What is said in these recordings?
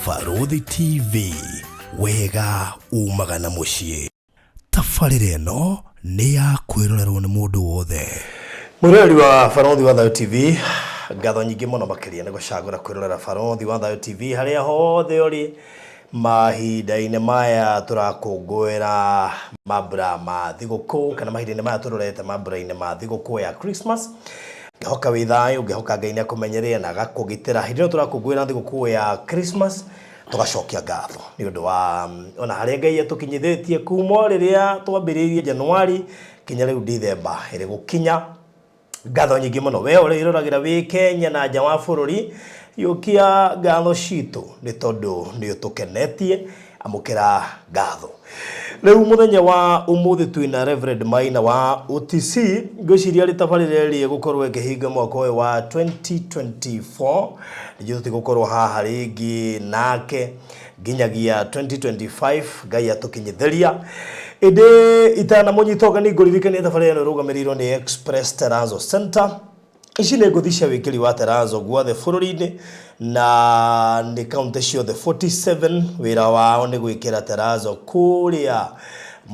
Barũthi TV, wega umaga na mũciĩ. Tabarĩra ĩno nĩ ya kwĩrorerwo nĩ mũndũ wothe. Mwĩroreri wa Barũthi wa Thayũ TV, ngatho nyingĩ mũno makĩria nĩ gũcagũra kwĩrorera Barũthi wa Thayũ TV harĩa hothe ũrĩ. Mahinda-inĩ maya tũrakũngũĩra mambura ma thigũkũ kana mahinda-inĩ maya tũrorete mambura-inĩ ma thigũkũ ya Christmas. Ngĩhoka wĩ thayũ, ngĩhoka Ngai nĩ akũmenyereire na agakũgitĩra. Hĩndĩ ĩno tũrakũngũĩra thigũkũ ya Christmas, tũgacokia ngatho nĩ ũndũ wa ona harĩa Ngai atũkinyithĩtie kuma o rĩrĩa twambĩrĩirie Januari nginya rĩu Dithemba ĩrĩ gũkinya. Ngatho nyingĩ mũno we ũrĩa iroragĩra wĩ Kenya na nja wa bũrũri, yũkia ngatho citũ nĩ tondũ nĩ ũtũkenetie, amũkĩra ngatho. Rĩu mũthenya wa ũmũthĩ twĩna Reverend Maina wa OTC, ngwĩciria arĩ tabarĩra ĩrĩa ĩgũkorwo ĩkĩhinga mwaka ũyũ wa 2024, ningĩ tũtigũkorwo haha rĩngĩ nake nginyagia 2025 Ngai atũkinyithĩria. Ĩndĩ itanamũnyita ũgeni ngũririkanie thabarĩ ĩno ĩrũgamĩrĩirwo nĩ Express Terrazzo Center. Ici nĩ ngũthi cia wĩkĩri wa terrazzo guothe bũrũri-inĩ na nĩ kaunti ciothe 47. Wĩra wao nĩ gwĩkĩra terrazzo kũrĩa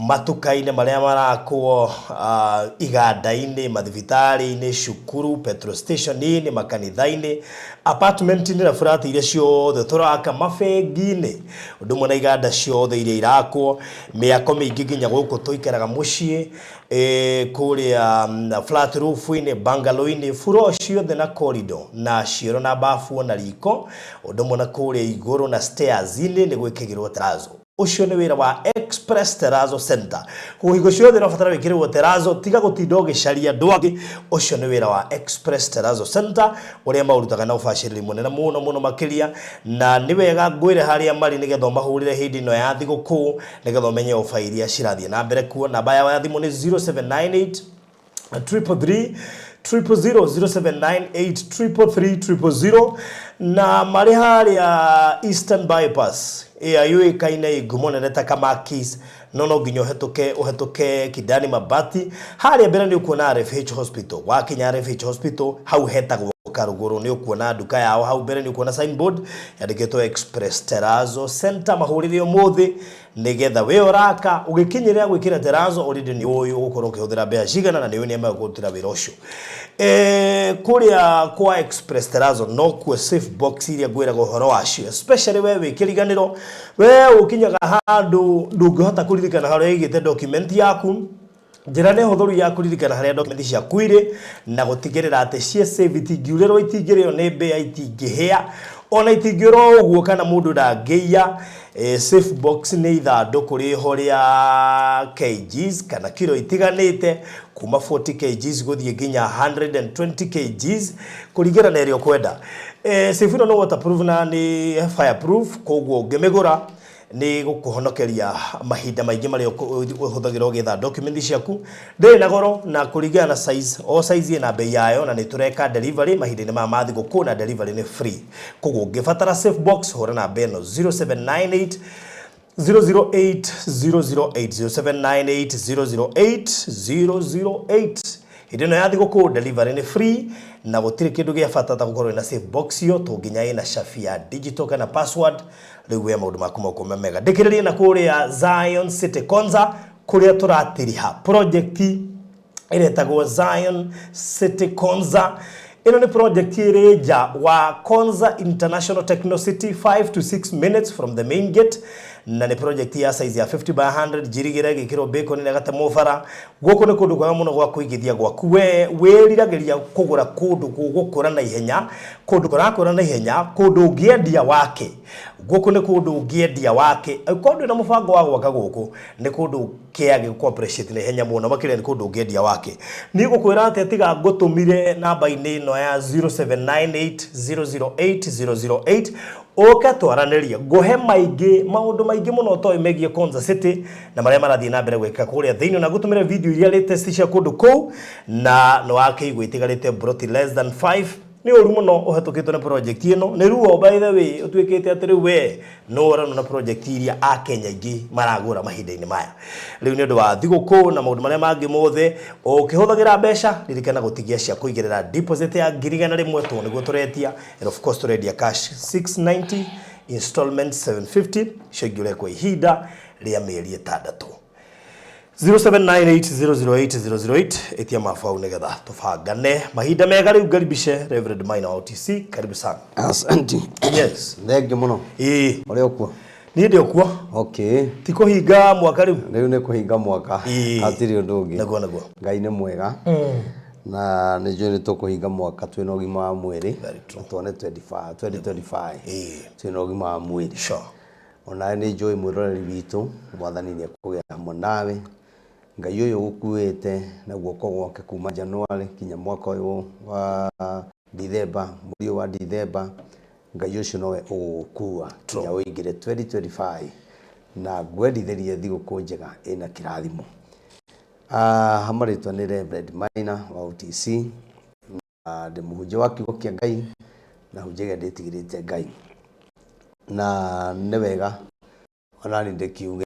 matuka-inĩ marĩa marakwo, iganda-inĩ, mathibitarĩ-inĩ, cukuru, petrol station-inĩ, makanitha-inĩ, apartment-inĩ na flat iria ciothe tũraka, mabengi-inĩ, ũndũ ũmwe na iganda ciothe iria irakwo, mĩako mĩingĩ nginya gũkũ tũikaraga mũciĩ, kũrĩa flat roof-inĩ, bungalow-inĩ, floor ciothe na corridor na cioro na bafu ona riko, ũndũ ũmwe na kũrĩa igũrũ na stairs-inĩ nĩ gwĩkĩgĩrwo terrazzo. Ũcio nĩ wĩra wa Express Terrazzo Center. Koguo hingo ciothe ũrabatara wĩkĩrĩrwo terrazzo, tiga gũtinda ũgĩcaria andũ angĩ. Ũcio nĩ wĩra wa Express Terrazzo Center ũrĩa maũrutaga na ũbacĩrĩri mũnene mũno mũno makĩria. Na nĩ wega ngwĩre harĩa marĩ nĩgetha ũmahũrĩre hĩndĩ ĩno ya thigũkũ, nĩgetha ũmenye ofa iria cirathiĩ na mbere kuo. Namba yao ya thimũ nĩ 0798 333 000, 0798 333 000, na marĩ harĩa Eastern Bypass ĩrĩa yũĩkaine ĩ ngumo nene ta Kamakis, no no nginya ũhetũke ũhetũke Kidani Mabati. Harĩa mbere nĩ ũkuona RFH Hospital. Wakinya RFH Hospital hau hetagwo Karũgũrũ, nĩ ũkuona nduka yao hau mbere, nĩ ũkuona signboard yandĩkĩtwo Express Terrazzo Center. Mahũrĩre ũmũthĩ nĩgetha we ũraka ũgĩkinyĩrĩra gwĩkĩra terrazzo already nĩ ũĩ ũgũkorwo ũkĩhũthĩra mbeca cigana na nĩ ũĩ nĩa megũkũrutĩra wĩra ũcio. Kũrĩa kwa Express Terrazzo nokuo safe box iria ngwĩraga ũhoro wacio, especially we wĩ kĩriganĩro, we ũkinyaga handũ ndũngĩhota kũririkana harĩa ũigĩte document yaku. Njĩra nĩ hũthũ rĩu ya kũririkana harĩa document ciaku irĩ na gũtigĩrĩra atĩ ciĩ safe, itingiurĩrwo, itingĩrĩo nĩ mbĩa, itingĩhĩa ona itingĩũra o ũguo kana mũndũ ndangĩiya. Safe box nĩ ithandũkũ rĩho rĩa kgs kana kiro itiganĩte kuma 40 kgs gũthiĩ nginya 120 kgs kũringana na ĩrĩa ũkwenda. Safe ĩno nĩ waterproof na nĩ fireproof, koguo ũngĩmĩgũra nĩ gũkũhonokeria mahinda maingĩ marĩa ũhũthagĩra ũgĩetha document ciaku. Ndĩrĩ na goro na kũringana na size, o size ĩna bei yayo, na nĩ tũreka delivery mahinda-inĩ maya ma thigũkũ na delivery nĩ free. Koguo ũngĩbatara safe box, hũra namba ĩno 0798 008 008, 0798 008 008. Hĩndĩ ĩno ya thigũkũ delivery nĩ free na gũtirĩ kĩndũ gĩa bata ta gũkorwo ĩna safe box ĩyo, to nginya ĩna cabi ya digital kana password. Rĩu we maũndũ maku maũkorwo me mega. Ndĩkĩrĩrie na kũrĩa Zion City Konza kũrĩa tũratiriha project ĩretagwo Zion City Konza. Ĩno nĩ project ĩrĩ nja wa Konza International Techno City, 5 to 6 minutes from the main gate, na nĩ project ya size ya 50 by 100, njirigĩre ĩgĩkĩrwo bacon na ĩgatemwo bara. Gũkũ nĩ kũndũ kwega mũno gwa kũigithia gwaku. We wĩriragĩria kũgũra kũndũ gũgũkũra na ihenya, kũndũ kũrakũra na ihenya, kũndũ ũngĩendia wake. Gũkũ nĩ kũndũ ũngĩendia wake. Angĩkorwo ndũrĩ na mũbango wa gwaka, gũkũ nĩ kũndũ kĩa gĩgũkũ appreciate na ihenya mũno makĩria, nĩ kũndũ ũngĩendia wake. Niĩ ngũkwĩra atĩa tiga ngũtũmire namba-inĩ ĩno ya 0798 008 008, ũke twaranĩrie, ngũhe maingĩ maũndũ maingĩ mũno ũtoĩ megiĩ Konza City na marĩa marathiĩ na mbere gwĩka kũrĩa thĩinĩ, na ngũtũmĩre video iria latest cia kũndũ kũu. Na nĩ wakĩigua itigarĩte broti less than 5. Nĩ ũru mũno ũhetũkĩtwo nĩ project ĩno, nĩ ruo by the way ũtuĩkĩte atĩ rĩu we no ũranwo na project iria akenya aingĩ maragũra mahinda-inĩ maya rĩu nĩ ũndũ wa thigũkũ na maũndũ marĩa mangĩ mothe. Ũkĩhũthagĩra mbeca, ririkana gũtigia cia kũigĩrĩra deposit ya 100,000 tondũ nĩguo tũretia, and of course tũrendia cash 690. Installment 750, icio ingĩ ũrekwo ihinda rĩa mĩeri 6. 0798008008, ĩtia mabu nĩgetha tũbangane mahinda mega. Rĩu ngaribishe Reverend Maina wa OTC, karibu sana. Asante. Yes. Thengiũ mũno. Ĩĩ. Ũrĩ okuo? Niĩ ndĩ okuo. Okay. Ti kũhinga mwaka rĩu? Rĩu nĩ kũhinga mwaka. Ĩĩ. Hatirĩ ũndũ ũngĩ. Nĩguo, nĩguo. Ngai nĩ mwega. Na nĩ njũĩ nĩ tũkũhinga mwaka twĩna ũgima wa mwĩrĩ. Very true. Na tuone 25, 2025. Ĩĩ. Twĩna ũgima wa mwĩrĩ. Onawe nĩ njũĩ mwĩroreri witũ, Mwathani nĩ ekũgĩa hamwe nawe. Ngai ũyũ ũgũkuĩte na guoko gwake kuma January kinya mwaka ũyũ wa Dithemba, mweri ũyũ wa Dithemba, Ngai ũcio nowe ũgũgũkua kinya ũingĩre 2025, na ngwendithĩrie thigũkũ njega ĩna kĩrathimo. Hamarĩtwa nĩ Reverend Maina wa OTC, na ndĩ mũhunjia wa kiugo kĩa Ngai, na hunjagia ndĩtigĩrĩte Ngai. Na nĩ wega onani ndĩkiuge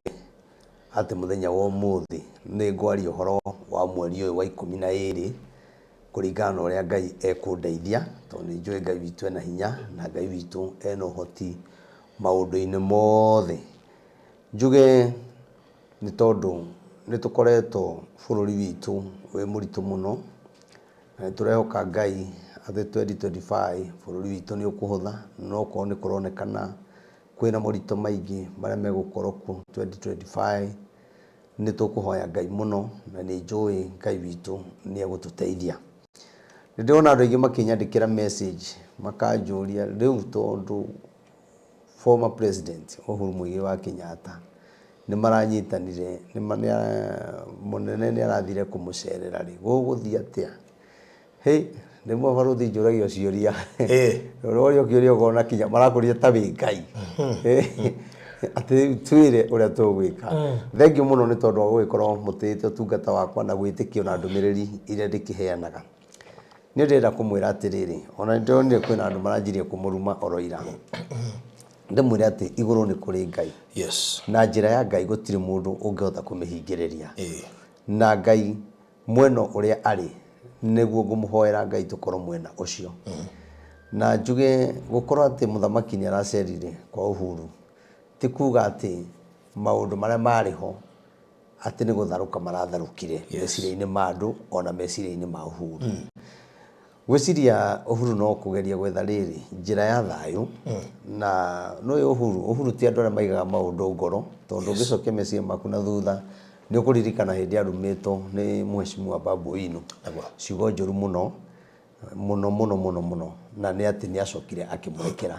atĩ mũthenya wa ũmũthĩ nĩ ngwaria ũhoro wa mweri ũyũ wa 12 kũringana na ũrĩa Ngai ekũndeithia, tondũ nĩ njũĩ Ngai witũ ena hinya na Ngai witũ ena ũhoti maũndũ-inĩ mothe. Njuge nĩ tondũ nĩ tũkoretwo bũrũri witũ wĩ mũritũ mũno, na nĩ tũrehoka Ngai atĩ 2025 bũrũri witũ nĩ ũkũhũtha, no okorwo nĩ kũronekana kwĩna moritũ maingĩ marĩa megũkorwo kuo 2025, nĩ tũkũhoya Ngai mũno, na nĩ njũĩ Ngai witũ nĩ egũtũteithia. Nĩ ndĩrona andũ aingĩ makĩnyandĩkĩra message makanjũria rĩu tondũ former president Uhuru Muigai wa Kenyatta nĩ maranyitanire, mũnene nĩ arathire kũmũcerera rĩ, gũgũthiĩ atĩa? Hĩ, rĩmwe barũthi njũragio ciũria. Ũrorio kĩũria ũkona kinya marakũria ta wĩ Ngai. Atĩ twĩre ũrĩa tũgwĩka. Thengiũ mũno nĩ tondũ wa gũgĩkorwo mũtĩĩte ũtungata wakwa na gwĩtĩkio na ndũmĩrĩri iria ndĩkĩheanaga. Niĩ ndĩrenda kũmwĩra atĩrĩrĩ, ona nĩ ndĩronire kwĩna andũ maranjirie kũmũruma oro ira. Ndĩmwĩre atĩ igũrũ nĩ kũrĩ Ngai. Na njĩra ya Ngai gũtirĩ mũndũ ũngĩhota kũmĩhingĩrĩria. Na Ngai mwena ũrĩa arĩ nĩguo ngũmũhoera Ngai tũkorwo mwena ũcio. Na njuge gũkorwo atĩ mũthamaki nĩ aracerire kwa Uhuru ti kuga atĩ maũndũ marĩa marĩ ho atĩ nĩ gũtharũka maratharũkire meciria-inĩ ma andũ ona meciria-inĩ ma Uhuru. Ngwĩciria Uhuru no kũgeria gwetha rĩrĩ njĩra ya thayũ, na nĩũĩ Uhuru, Uhuru ti andũ arĩa maigaga maũndũ ngoro, tondũ ũngĩcokia meciria maku na thutha nĩ ũkũririkana hĩndĩ arumĩtwo nĩ Mheshimiwa Babu Owino ciugo njũru mũno mũno mũno mũno mũno, na nĩ atĩ nĩ acokire akĩmũrekera.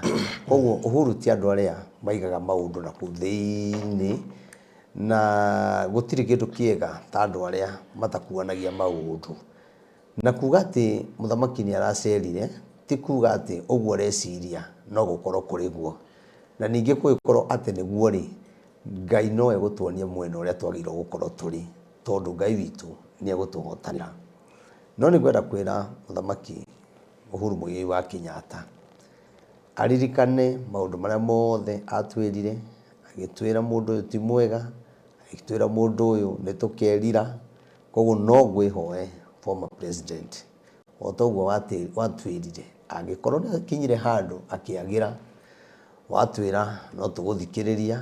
Koguo Uhuru ti andũ arĩa maigaga maũndũ na kũu thĩinĩ, na gũtirĩ kĩndũ kĩega ta andũ arĩa matakuanagia maũndũ. Na kuga atĩ mũthamaki nĩ aracerire ti kuga atĩ ũguo ũreciria no gũkorwo kũrĩ guo. Na ningĩ kũngĩkorwo atĩ nĩguo rĩ, Ngai no egũtuonia mwena ũrĩa twagĩrĩirwo gũkorwo tũrĩ, tondũ Ngai witũ nĩ egũtũhotanĩra. No nĩ ngwenda kwĩra mũthamaki Uhuru Muigai wa Kenyatta aririkane maũndũ marĩa mothe atwĩrire, agĩtwĩra mũndũ ũyũ ti mwega, agĩtwĩra mũndũ ũyũ nĩ tũkerira. Koguo no ngwĩhoe former president, o ta ũguo watwĩrire, angĩkorwo nĩ akinyire handũ akĩagĩra, watwĩra no tũgũthikĩrĩria,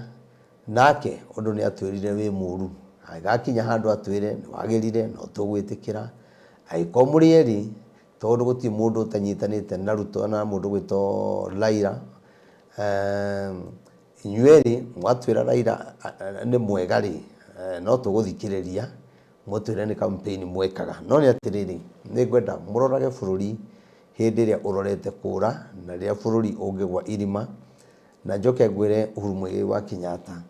nake ũndũ nĩ atwĩrire wĩ mũru, agĩgakinya handũ atwĩre nĩ wagĩrire no tũgwĩtĩkĩra, angĩkorwo mũrĩ erĩ, tondũ gũtirĩ mũndũ ũtanyitanĩte na Ruto na mũndũ ũgwĩtwo Raila, inyuĩ erĩ mwatwĩra Raila nĩ mwega rĩ, no tũgũthikĩrĩria, mũtwĩre nĩ campaign mwekaga. No nĩ atĩrĩrĩ, nĩ ngwenda mũrorage bũrũri hĩndĩ ĩrĩa ũrorete kũra na rĩrĩa bũrũri ũngĩgwa irima. Na njoke ngwĩre Uhuru Muigai wa Kenyatta,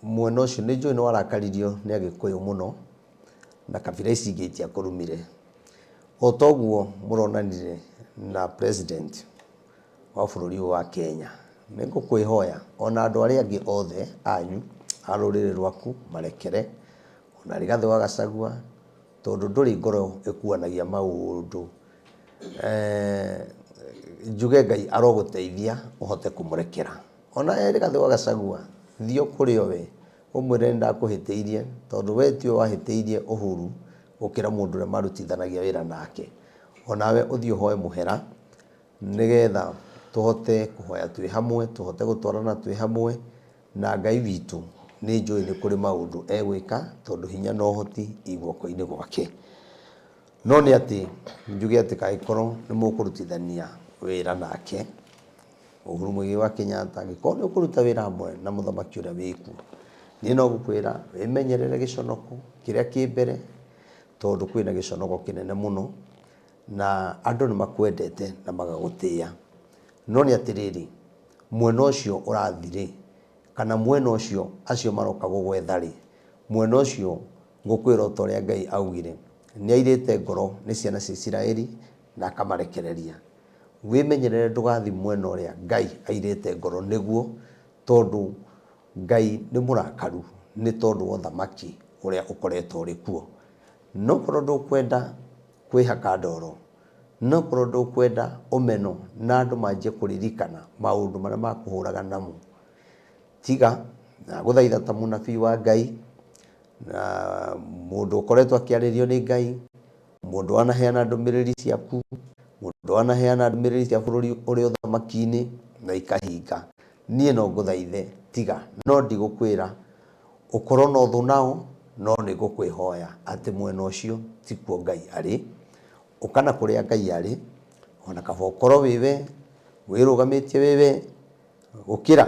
mwena ũcio nĩ njũĩ nĩ warakaririo nĩ Agĩkũyũ mũno na kabira ici ingĩ itiakũrumire. O ta ũguo mũronanire na president wa bũrũri ũyũ wa Kenya, nĩ ngũkwĩhoya ona andũ arĩa angĩ othe anyu a rũrĩrĩ rwaku marekere, ona Rigathĩ wa Gachagua, tondũ ndũrĩ ngoro ĩkuanagia maũndũ. Njuge Ngai arogũteithia ũhote kũmũrekera. Ona Rigathĩ wa Gachagua, thiĩ o kũrĩ o we, ũmwĩre nĩ ndakũhĩtĩirie, tondũ we tiwe wahĩtĩirie Uhuru gũkĩra mũndũ ũrĩa marutithanagia wĩra nake. Onawe ũthiĩ ũhoe mũhera nĩgetha Tũhote kũhoya twĩ hamwe, tũhote gũtwarana twĩ hamwe, na Ngai witũ nĩ njũĩ nĩ kũrĩ maũndũ egwĩka tondũ hinya na ũhoti i guoko-inĩ gwake. No nĩ atĩ njuge atĩ kangĩkorwo nĩ mũkũrutithania wĩra nake Uhuru Muigai wa Kenyatta, angĩkorwo nĩ ũkũruta wĩra hamwe na mũthamaki ũrĩa wĩkuo, niĩ no gũkwĩra wĩmenyerere gĩconoko kĩrĩa kĩ mbere, tondũ kwĩna gĩconoko kĩnene mũno. Na andũ nĩ makwendete na magagũtĩĩa. No nĩ atĩrĩrĩ, mwena ũcio ũrathiĩ-rĩ, kana mwena ũcio acio maroka gũgwetha-rĩ, mwena ũcio ngũkwĩra o ta ũrĩa Ngai aaugire, nĩ airĩte ngoro nĩ ciana cia Isiraeli na akamarekereria. Wĩmenyerere ndũgathiĩ mwena ũrĩa Ngai airĩte ngoro nĩguo, tondũ Ngai nĩ mũrakaru nĩ tondũ wa ũthamaki ũrĩa ũkoretwo ũrĩ kuo. No korwo ndũkwenda kwĩhaka ndoro, no korwo ndũkwenda ũmeno na andũ manjie kũririkana maũndũ marĩa makũhũraga namo, tiga, ndagũthaitha ta mũnabii wa Ngai, na mũndũ ũkoretwo akĩarĩrio nĩ Ngai, mũndũ wanaheana ndũmĩrĩri ciaku, mũndũ wanaheana ndũmĩrĩri cia bũrũri ũrĩ ũthamaki-inĩ na ikahinga, niĩ no ngũthaithe tiga, no ndigũkwĩra Ũkorwo na ũthũ nao, no nĩ ngũkwĩhoya atĩ mwena ũcio tikuo Ngai arĩ. Ũka na kũrĩa Ngai arĩ, o na kaba ũkorwo wĩ we, wĩrũgamĩtie wĩ we, gũkĩra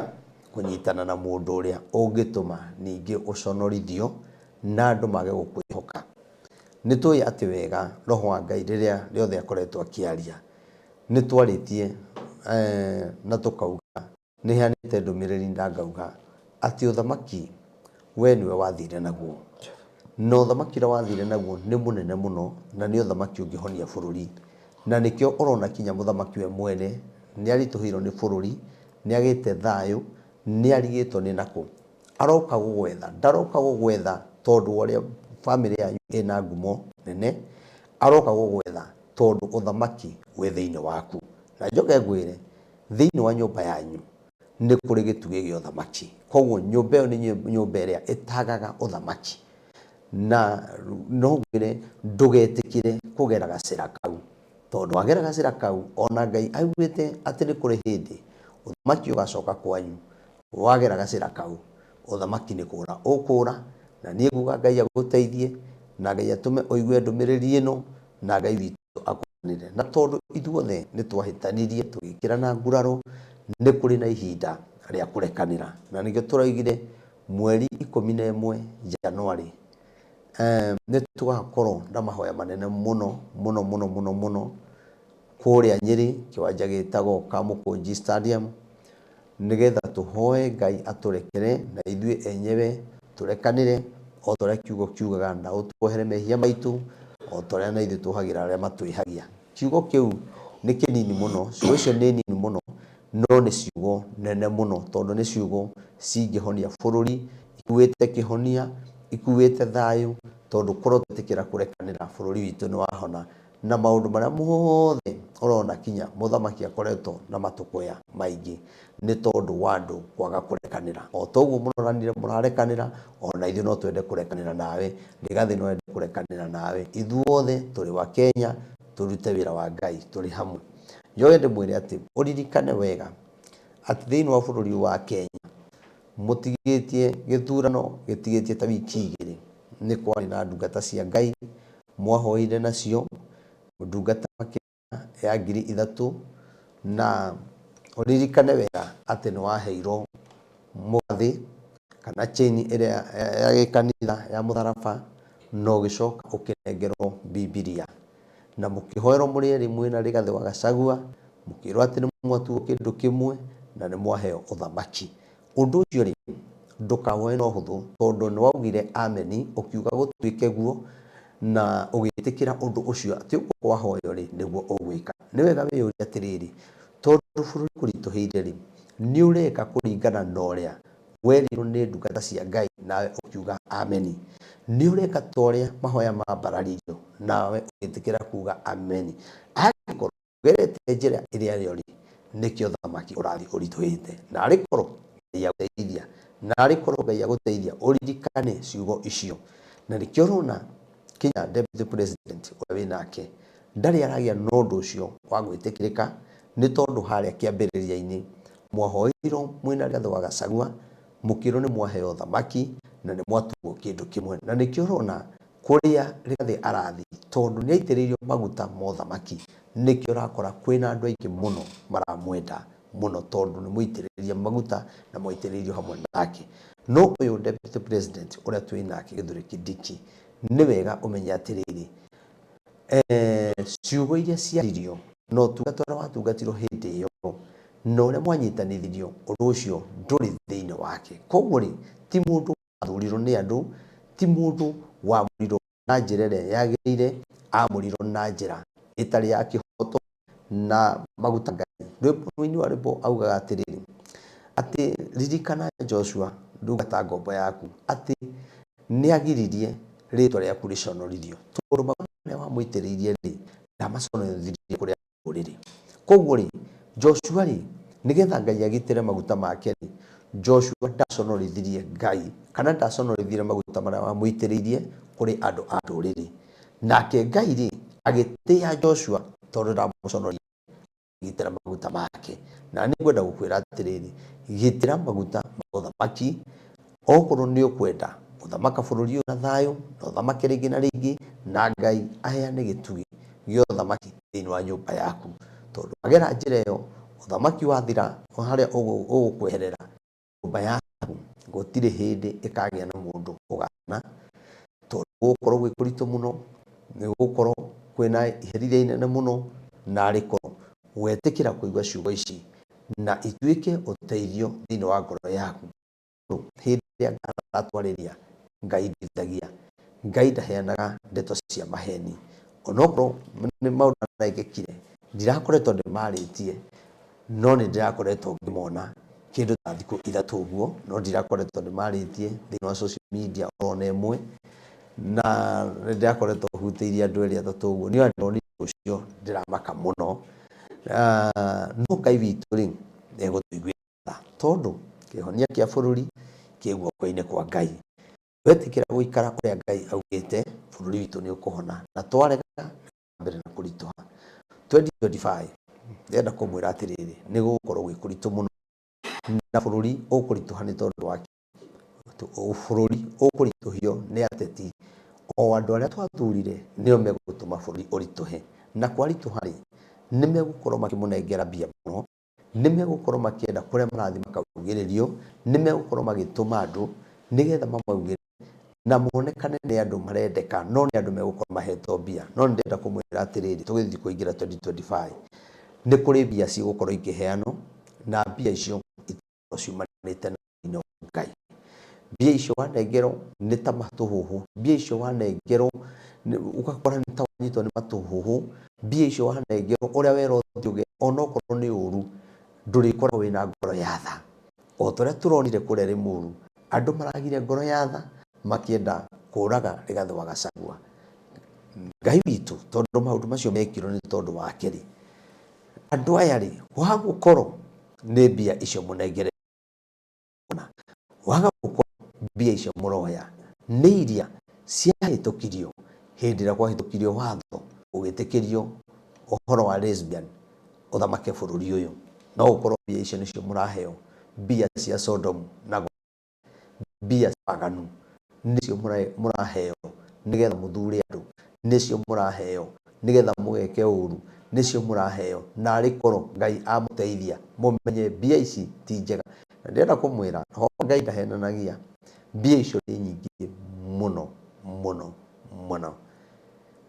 kũnyitana na mũndũ ũrĩa ũngĩtũma ningĩ ũconorithio na andũ mage gũkwĩhoka. Nĩ tũĩ atĩ wega Roho wa Ngai rĩrĩa rĩothe akoretwo akĩaria, nĩ twarĩtie na tũkauga Nĩ heanĩte ndũmĩrĩri na ngauga atĩ ũthamaki we nĩwe wathire naguo. Na ũthamaki ũrĩa wathire naguo nĩ mũnene mũno na nĩ ũthamaki ũngĩhonia bũrũri. Na nĩkĩo ũrona kinya mũthamaki we mwene nĩ aritũhĩirwo nĩ bũrũri, nĩ agĩte thayũ, nĩ arigĩtwo nĩ nakũ. Aroka gũgwetha, ndaroka gũgwetha tondũ wa ũrĩa bamĩrĩ yanyu ĩna ngumo nene, aroka gũgwetha tondũ ũthamaki wĩ thĩinĩ waku. Na njoke ngwĩre, Thĩinĩ wa nyũmba yanyu nĩ kũrĩ gĩtugĩ gĩa ũthamaki. Kwoguo nyũmba ĩyo nĩ nyũmba ĩrĩa ĩtagaga ũthamaki. Na no ngwĩre ndũgetĩkĩre kũgera gacĩra kau, tondũ wagera gacĩra kau, o na Ngai augĩte atĩ nĩ kũrĩ hĩndĩ ũthamaki ũgacoka kwanyu, wagera gacĩra kau, ũthamaki nĩ kũra ũkũra. Na niĩ nguga Ngai agũteithie, na Ngai atũme ũigue ndũmĩrĩri ĩno, na Ngai witũ akũnire. Na tondũ ithuothe nĩ twahĩtanirie tũgĩkĩrana nguraro, nĩ kũrĩ na ihinda rĩa kũrekanĩra. Na nĩkĩo tũroigire mweri 11 Januarĩ nĩ tũgakorwo na mahoya manene mũno mũno mũno mũno mũno kũrĩa Nyĩrĩ, kĩwanja gĩtagwo Kamũkũnji Stadium, nĩgetha tũhoe Ngai atũrekere na ithuĩ enyewe tũrekanĩre o ta ũrĩa kiugo kiugaga, na ũtuohere mehia maitũ o ta ũrĩa na ithuĩ tuohagĩra arĩa matwĩhagia. Kiugo kĩu nĩ kĩnini mũno, ciugo icio nĩ nini mũno, no nĩ ciugo nene mũno, tondũ nĩ ciugo cingĩhonia bũrũri, ikuĩte kĩhonia, ikuĩte thayũ, tondũ korwo twetĩkĩra kũrekanĩra bũrũri witũ nĩ wahona. Na maũndũ marĩa mothe ũrona kinya mũthamaki akoretwo na matũkũya maingĩ nĩ tondũ wa andũ kwaga kũrekanĩra. O ta ũguo mũroranire mũrarekanĩra, o na ithuĩ no twende kũrekanĩra nawe, Rigathĩ no ende kũrekanĩra nawe. Ithuothe tũrĩ wa Kenya, tũrute wĩra wa Ngai tũrĩ hamwe. Njoke ndĩmwĩre atĩ ũririkane wega atĩ thĩinĩ wa bũrũri ũyũ wa Kenya, mũtigĩtie gĩthurano gĩtigĩtie ta wiki igĩrĩ, nĩ kwarĩ na ndungata cia Ngai mwahoire nacio, ndungata makĩria ya 3000, na ũririkane wega atĩ nĩ waheirwo mũgathĩ kana chain ĩrĩa ya gĩkanitha ya mũtharaba, na ũgĩcoka ũkĩnengerwo Bibilia, na mũkĩhoerwo mũrĩ erĩ mwĩna Rigathĩ wa Gachagua, mũkĩrwo atĩ nĩ mwatuo kĩndũ kĩmwe na nĩ mwaheo ũthamaki. Ũndũ ũcio rĩ, ndũkawoe na ũhũthũ, tondũ nĩ waugire ameni, ũkiuga gũtuĩke guo, na ũgĩtĩkĩra ũndũ ũcio atĩ ũguo kwahoywo rĩ, nĩguo ũgwĩka. Nĩ wega wĩyũrie atĩrĩrĩ, tondũ bũrũri ũkũritũhĩire rĩ, nĩ ũreka kũringana na ũrĩa werirwo nĩ ndungata cia Ngai nawe ũkiuga ameni? Nĩ ũreka ta ũrĩa mahoya mambararirio nawe ũgĩtĩkĩra kuuga ameni? Angĩkorwo Ũgerete njĩra ĩrĩa yo rĩ, nĩkĩo thamaki ũrathiĩ ũritũhĩte. Naarĩ korwo Ngai agũteithia, naarĩ korwo Ngai agũteithia ũririkane ciugo icio. Na nĩkĩo ũrona kinya deputy president ũrĩa wĩ nake ndarĩ aragĩa na ũndũ ũcio wa gwĩtĩkĩrĩka, Nĩ tondũ harĩa kĩambĩrĩria-inĩ mwahoirwo mwĩna Rigathĩ wa Gachagua, mũkĩrwo nĩ mwaheo ũthamaki na nĩ mwatuo kĩndũ kĩmwe. Na nĩkĩo ũrona kũrĩa Rigathĩ arathiĩ, tondũ nĩ aitĩrĩirio maguta ma ũthamaki, nĩkĩo ũrakora kwĩna andũ aingĩ mũno maramwenda mũno, tondũ nĩ mũitĩrĩrie maguta na mwaitĩrĩirio hamwe nake. No ũyũ Deputy President ũrĩa twĩ nake Kithure Kindiki, nĩ wega ũmenye atĩrĩrĩ, ciugo iria ciaririo na ũtungata ũrĩa watungatirwo hĩndĩ ĩyo na ũrĩa mwanyitanithirio, ũndũ ũcio ndũrĩ thĩinĩ wake. Koguo rĩ, ti mũndũ wathurirwo nĩ andũ, ti mũndũ wamũrirwo na njĩra ĩrĩa yagĩrĩire, amũrirwo na njĩra ĩtarĩ ya kĩhoto na maguta Ngai. Rwĩmbo mũini wa rwĩmbo augaga atĩrĩrĩ, atĩ ririkana Joshua ndungata ngombo yaku, atĩ nĩagiririe rĩtwa rĩaku rĩconorithio, tondũ maguta marĩa wamũitĩrĩirie rĩ, ndamaconorithirie kũrĩ ndũrĩrĩ. Koguo rĩ, Joshua rĩ, nĩgetha Ngai agitĩre maguta make rĩ, Joshua ndaconorithirie Ngai kana ndaconorithirie maguta marĩa wamũitĩrĩirie kũrĩ andũ a ndũrĩrĩ. Nake Ngai rĩ, agĩtĩa Joshua tondũ ndamũconoria gitĩra maguta make. Na nĩ ngwenda gũkwĩra atĩrĩrĩ, gitĩra maguta ma ũthamaki, okorwo nĩ ũkwenda gũthamaka bũrũri ũyũ na thayũ, na ũthamake rĩngĩ na rĩngĩ, na Ngai aheane gĩtugĩ gĩa ũthamaki thĩinĩ wa nyũmba yaku. Tondũ wagera njĩra ĩyo, ũthamaki wathira harĩa ũgũkweherera, nyũmba yaku gũtirĩ hĩndĩ ĩkagĩa na mũndũ ũgana, tondũ gũgũkorwo gwĩ kũritũ mũno, nĩ gũgũkorwo kwĩna iherithia inene mũno, narĩ korwo wetĩkĩra kũigua ciugo ici na ituĩke ũteithio thĩinĩ wa ngoro yaku. Hĩndĩ ĩrĩa aratwarĩria, Ngai ndithagia, Ngai ndaheanaga ndeto cia maheni, onokorwo nĩ maũndũ marekĩkire, ndirakoretwo ndĩmarĩtie, no nĩ ndĩrakoretwo ngĩmona kĩndũ ta thikũ ithatũ ũguo, no ndirakoretwo ndĩmarĩtie thĩinĩ wa social media ona ĩmwe, na nĩ ndĩrakoretwo hutĩirie andũ erĩ atatũ ũguo, niĩ ona ndĩronire ũndũ ũcio ndĩramaka mũno, no Ngai witũ rĩ, nĩ egũtũiguĩra tha, tondũ kĩhonia kĩa bũrũri kĩ guoko-inĩ kwa Ngai. Twetĩkĩra gũikara ũrĩa Ngai augĩte, bũrũri witũ nĩ ũkũhona, na twarega mbere na kũritũha. 2025 ndĩrenda kũmwĩra atĩrĩrĩ, nĩ gũgũkorwo gwĩ kũritũ mũno, na bũrũri ũkũritũha nĩ tondũ wa bũrũri ũkũritũhio nĩ ateti, o andũ arĩa twathurire nĩo megũtũma bũrũri ũritũhe, na kwaritũha rĩ, nĩ megũkorwo makĩmũnengera mbia mũno, nĩ megũkorwo makĩenda kũrĩa marathiĩ makaugĩrĩrio, nĩ megũkorwo magĩtũma andũ nĩgetha mamaugĩrĩrie na monekane nĩ andũ marendeka, no nĩ andũ megũkorwo mahetwo mbia. No nĩ ndĩrenda kũmwĩra atĩrĩrĩ, tũgĩthiĩ kũingĩra 2025, nĩ kũrĩ mbia cigũkorwo ikĩheanwo, na mbia icio itigakorwo ciumanĩte na thĩinĩ wa Ngai. Mbia icio wanengerwo nĩ ta matũhũhũ, mbia icio wanengerwo ũgakora nĩ ta wanyitwo nĩ matũhũhũ, mbia icio wanengerwo ũrĩa werwo ũthiĩ ũgere onokorwo nĩ ũru, ndũrĩkoragwo wĩna ngoro ya tha. O ta ũrĩa tũronire kũrĩa Limuru, andũ maragire ngoro ya tha makĩenda kũraga Rigathĩ wa Gachagua. Ngai witũ tondũ maũndũ macio mekirwo nĩ tondũ wake rĩ, andũ aya rĩ, waga gũkorwo nĩ mbia icio mũnengere waga gũkorwo mbia icio mũroya nĩ iria ciahĩtũkirio hĩndĩ ĩrĩa kwahĩtũkirio watho ũgĩtĩkĩrio ũhoro wa lesbian ũthamake bũrũri ũyũ. No gũkorwo mbia icio nĩcio mũraheo, mbia cia Sodom na mbia cia waganu nĩcio mũraheo nĩgetha mũthure andũ, nĩcio mũraheo nĩgetha mũgeke ũru, nĩcio mũraheo, narĩ korwo Ngai amũteithia mũmenye mbia ici ti njega. Na ndĩrenda kũmwĩra ho Ngai ndahenanagia, mbia icio nĩ nyingĩ mũno mũno mũno,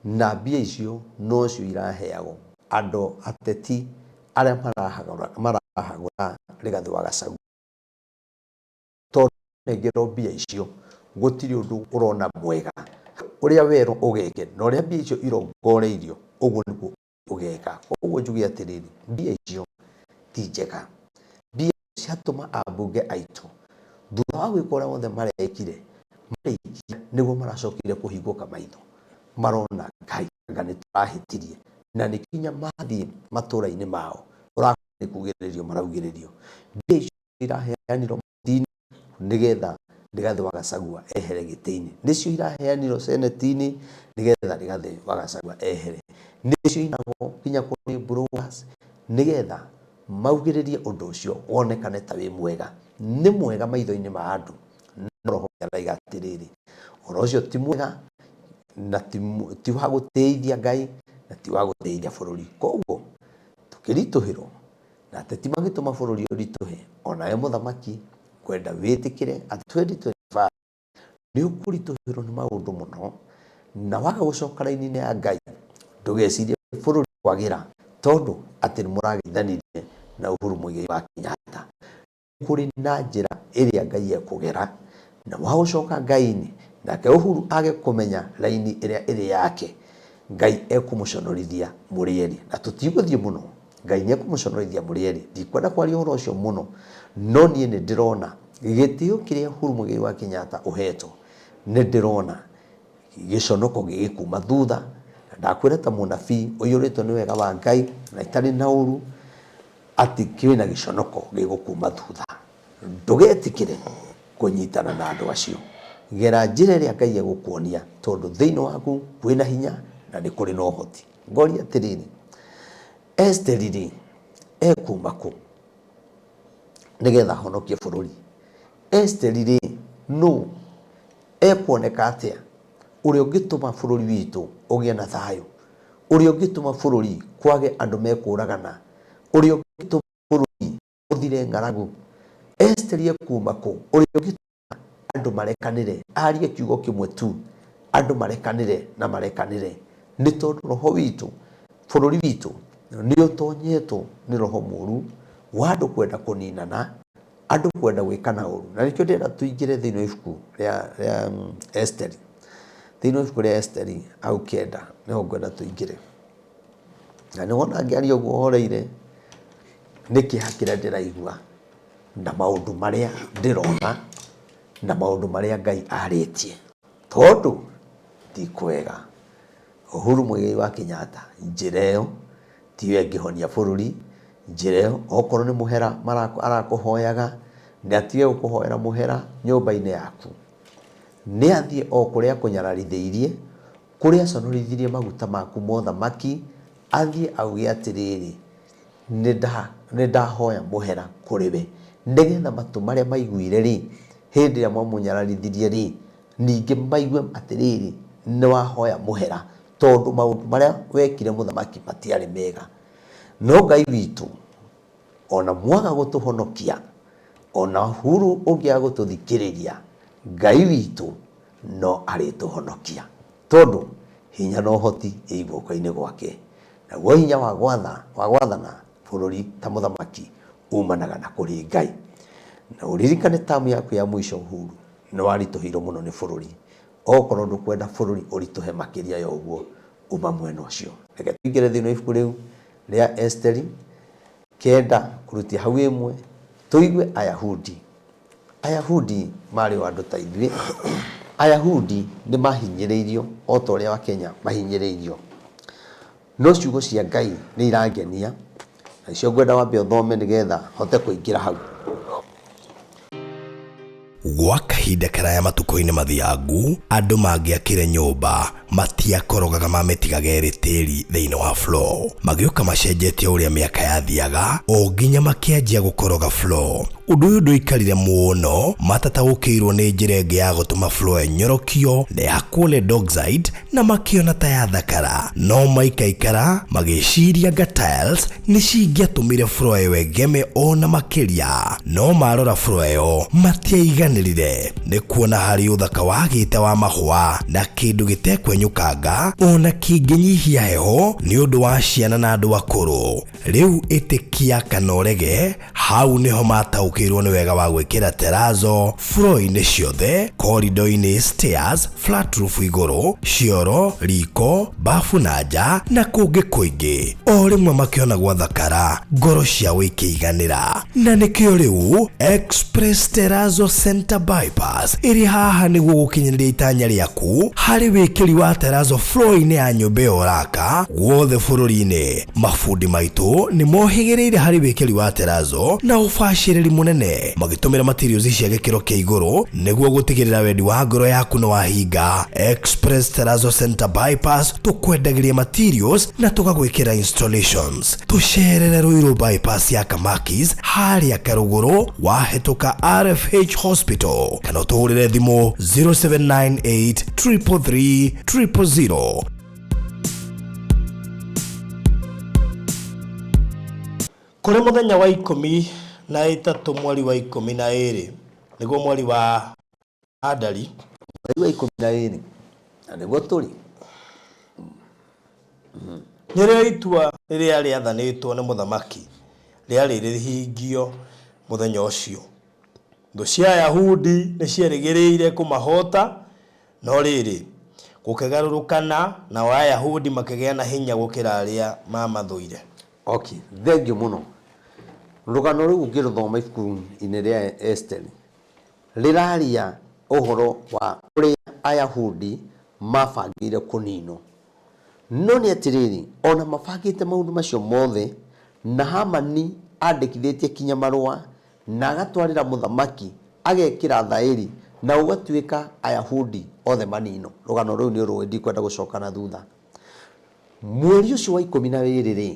na mbia icio nocio iraheagwo andũ ateti arĩa marahagũra Rigathĩ wa Gachagua. Tondũ wanengerwo mbia icio gũtirĩ ũndũ ũrona mwega, ũrĩa werwo ũgeke na ũrĩa mbia icio irongoreirio ũguo nĩguo ũgeka. Koguo njuge atĩrĩrĩ, mbia icio ti njega, mbia ciatũma ambunge aitũ thutha wa gwĩka ũrĩa wothe marekire, marĩkia nĩguo maracokire kũhingũka maitho, marona Ngai anga nĩ tũrahĩtirie, na nĩkĩo nginya mathiĩ matũra-inĩ mao ũrakora nĩ kugĩrĩrio maraugĩrĩrio. Mbia icio iraheanirwo thini nigetha Rigathi wa Gachagua ehere gĩtĩ-inĩ, nĩcio iraheanirwo seneti-inĩ nigetha Rigathi wa Gachagua ehere, nĩcio inagwo nginya kũrĩ brokers. Nĩgetha maugĩrĩrie ũndũ ũcio wonekane ta wĩ mwega. Nĩ mwega maitho-inĩ ma andũ, no roho araiga atĩrĩrĩ, ũhoro ũcio ti mwega na ti wa gũtĩithia Ngai na ti wa gũtĩithia bũrũri. Koguo tũkĩritũhĩrwo na ateti magĩtũma bũrũri ũritũhe, onawe mũthamaki ngwenda wĩtĩkĩre atĩ 2025 nĩ ũkũritũhĩrwo nĩ maũndũ mũno, na waga gũcoka raini-inĩ ya Ngai ndũgecirie bũrũri kwagĩra tondũ atĩ nĩ mũrageithanirie na Uhuru Muigai wa Kenyatta. Kũrĩ na njĩra ĩrĩa Ngai ekũgera, na wagũcoka Ngai-inĩ, nake Uhuru age kũmenya raini ĩrĩa ĩrĩ yake, Ngai ekũmũconorithia mũrĩ erĩ. Na tũtigũthiĩ mũno, Ngai nĩ ekũmũconorithia mũrĩ erĩ. Ndikwenda kwaria ũhoro ũcio mũno, no niĩ nĩ ndĩrona gĩtĩo kĩrĩa Uhuru Muigai wa Kenyatta ũhetwo, nĩ ndĩrona gĩconoko gĩgĩkuma thutha. Na ndakwĩra ta mũnabii ũiyũrĩtwo nĩ wega wa Ngai na itarĩ na ũru, atĩ kwĩna gĩconoko gĩgũkuma thutha. Ndũgetĩkĩre kũnyitana na andũ acio. Gera njĩra ĩrĩa Ngai egũkuonia, tondũ thĩinĩ waku kwĩna hinya na nĩ kũrĩ na ũhoti. Ngoria atĩrĩrĩ, Esteri rĩ, ekuma kũ nĩgetha ahonokie bũrũri? Esteri rĩ, nũ? Ekuoneka atĩa? Ũrĩa ũngĩtũma bũrũri witũ ũgĩe na thayũ, ũrĩa ũngĩtũma bũrũri kwage andũ mekũragana, ũrĩa ũngĩtũma bũrũri ũthire ng'aragu. Esteri ekuma kũ? Ũrĩa ũngĩtũma andũ marekanĩre, arie kiugo kĩmwe tu, andũ marekanĩre na marekanĩre. Nĩ tondũ roho witũ, bũrũri witũ nĩ ũtonyetwo nĩ roho mũru wa andũ kwenda kũninana, andũ kwenda gwĩkana ũru. Na nĩkĩo ndĩrenda tũingĩre thĩinĩ wa ibuku rĩa Esteri. Thĩinĩ wa ibuku rĩa Esteri hau kenda nĩho ngwenda tũingĩre. Na nĩ wona ngĩaria ũguo horeire, nĩ kĩeha kĩrĩa ndĩraigua na maũndũ marĩa ndĩrona na maũndũ marĩa Ngai arĩtie, tondũ ti kwega. Uhuru Muigai wa Kenyatta, njĩra ĩyo tiyo ĩngĩhonia bũrũri, njĩra ĩyo okorwo nĩ mũhera arakũhoyaga, nĩ atige gũkũhoera mũhera nyũmba-inĩ yaku. Nĩ athiĩ o kũrĩa akũnyararithĩirie, kũrĩa aconorithirie maguta maku ma ũthamaki, athiĩ auge atĩrĩrĩ, nĩ ndahoya mũhera kũrĩ we, nĩgetha matũ marĩa maiguire rĩ, hĩndĩ ĩrĩa mwamũnyararithirie rĩ, ningĩ maigue atĩrĩrĩ, nĩ wahoya mũhera, tondũ maũndũ marĩa wekire mũthamaki matiarĩ mega. No Ngai witũ, ona mwaga gũtũhonokia, ona Uhuru ũngĩaga gũtũthikĩrĩria, Ngai witũ no arĩtũhonokia, tondũ hinya na ũhoti ĩ guoko-inĩ gwake. Naguo hinya wa gwatha, wa gwathana bũrũri ta mũthamaki umanaga na kũrĩ Ngai. Na ũririkane tamu yaku ya mũico Uhuru, nĩ waritũhĩirwo mũno nĩ bũrũri. Okorwo ndũkwenda bũrũri ũritũhe makĩria ya ũguo, uma mwena ũcio. Reke tũingĩre thĩinĩ wa ibuku rĩu rĩa Esteri kenda kũrutia hau ĩmwe, tũigue Ayahudi. Ayahudi marĩ o andũ ta ithuĩ. Ayahudi nĩ mahinyĩrĩirio o ta ũrĩa Akenya mahinyĩrĩirio. No ciugo cia Ngai nĩ irangenia, na nĩcio ngwenda wambe ũthome nĩgetha hote kũingĩra hau. Gwa kahinda karaya matukũ-inĩ mathiangu, andũ mangĩakire nyũmba matiakorogaga mamĩtigaga ĩrĩ tĩri thĩinĩ wa floor. Magĩũka macenjetie ũrĩa mĩaka yathiaga o nginya makĩanjia gũkoroga floor. Ũndũ ũyũ ndũikarire mũno matataũkĩirwo nĩ njĩra ĩngĩ ya gũtũma floor ĩnyorokio na ĩhakwo lead oxide na makĩona ta yathakara. No maikaikara magĩciria anga tiles nĩ cingĩatũmire floor ĩyo ĩgeme o na makĩria. No marora floor ĩyo matiaiganĩrire nĩ kuona harĩ ũthaka wagĩte wa mahũa na kĩndũ gĩtekwenyũkanga o na kĩngĩnyihia heho nĩ ũndũ wa ciana na andũ akũrũ. Rĩu ĩtĩkia kana ũrege, hau nĩho mataũkĩirwo nĩ wega wa gwĩkĩra terrazzo floor-inĩ ciothe, corridor-inĩ, stairs, flat roof igũrũ, cioro, riko, bafu na nja na kũngĩ kũingĩ. O rĩmwe makĩona gwathakara, ngoro ciao ikĩiganĩra. Na nĩkĩo rĩu Express Terrazzo Center Bypass ĩrĩ haha nĩguo gũkinyanĩria itanya rĩaku harĩ wĩkĩri wa terrazzo floor-inĩ ya nyũmba ĩyo ũraka guothe bũrũri-inĩ. Mabundi maitũ nĩ mohĩgĩrĩire harĩ wĩkĩri wa terrazzo Na ũbacĩrĩri mũnene magĩtũmĩra materials cia gĩkĩro kĩa igũrũ nĩguo gũtigĩrĩra wendi wa ngoro yaku nĩ wahinga. Express Terrazzo Center Bypass, tũkwendagĩria materials na tũgagwĩkĩra installations. Tũcerere Ruiru Bypass ya Kamakis harĩa Karũgũrũ wahĩtũka RFH Hospital, kana ũtũhũrĩre thimũ 0798 333 000. Kũrĩ mũthenya wa 13 mweri wa 12, nĩguo mweri wa Adari. Mweri wa 12 na nĩguo tũrĩ. Nĩrĩo itua rĩrĩa rĩathanĩtwo nĩ mũthamaki rĩarĩ rĩhingio mũthenya ũcio. Thũ cia Ayahudi nĩ cierĩgĩrĩire kũmahoota, no rĩrĩ, gũkĩgarũrũkana, nao Ayahudi makĩgĩa na hinya gũkĩra arĩa maamathũire. Okay, thengiũ mũno. Rũgano rũu ũngĩrũthoma ibuku-inĩ rĩa Esteri, rĩraria ũhoro wa ũrĩa Ayahudi mabangĩire kũninwo. No nĩ atĩrĩrĩ, ona mabangĩte maũndũ macio mothe, na Hamani andĩkithĩtie kinya marũa, na agatwarĩra mũthamaki, agekĩra thaĩri, na gũgatuĩka Ayahudi othe maninwo. Rũgano rũu nĩ ũrũĩ, ndikwenda gũcoka na thutha. Mweri ũcio wa 12 rĩ,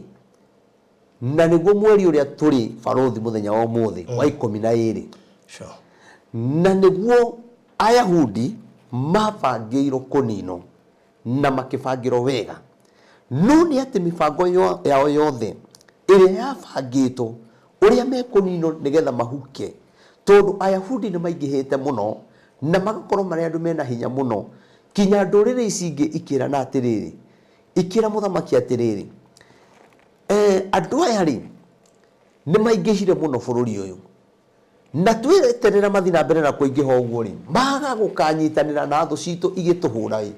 na nĩguo mweri ũrĩa tũrĩ barũthi mũthenya wa ũmũthĩ wa 12. Na nĩguo Ayahudi mabangĩirwo kũninwo na makĩbangĩrwo wega. No nĩ atĩ mĩbango yao yothe ĩrĩa yabangĩtwo ũrĩa mekũninwo nĩgetha mahuke, tondũ Ayahudi nĩ maingĩhĩte mũno na magakorwo marĩ andũ mena hinya mũno, kinya ndũrĩrĩ ici ingĩ ikĩrana atĩrĩrĩ, ikĩra mũthamaki atĩrĩrĩ, andũ aya rĩ nĩ maingĩhire mũno bũrũri ũyũ, na tweterera mathiĩ na mbere na kũingĩha ũguo rĩ, maga gũkanyitanĩra na thũ citũ igĩtũhũra ĩ,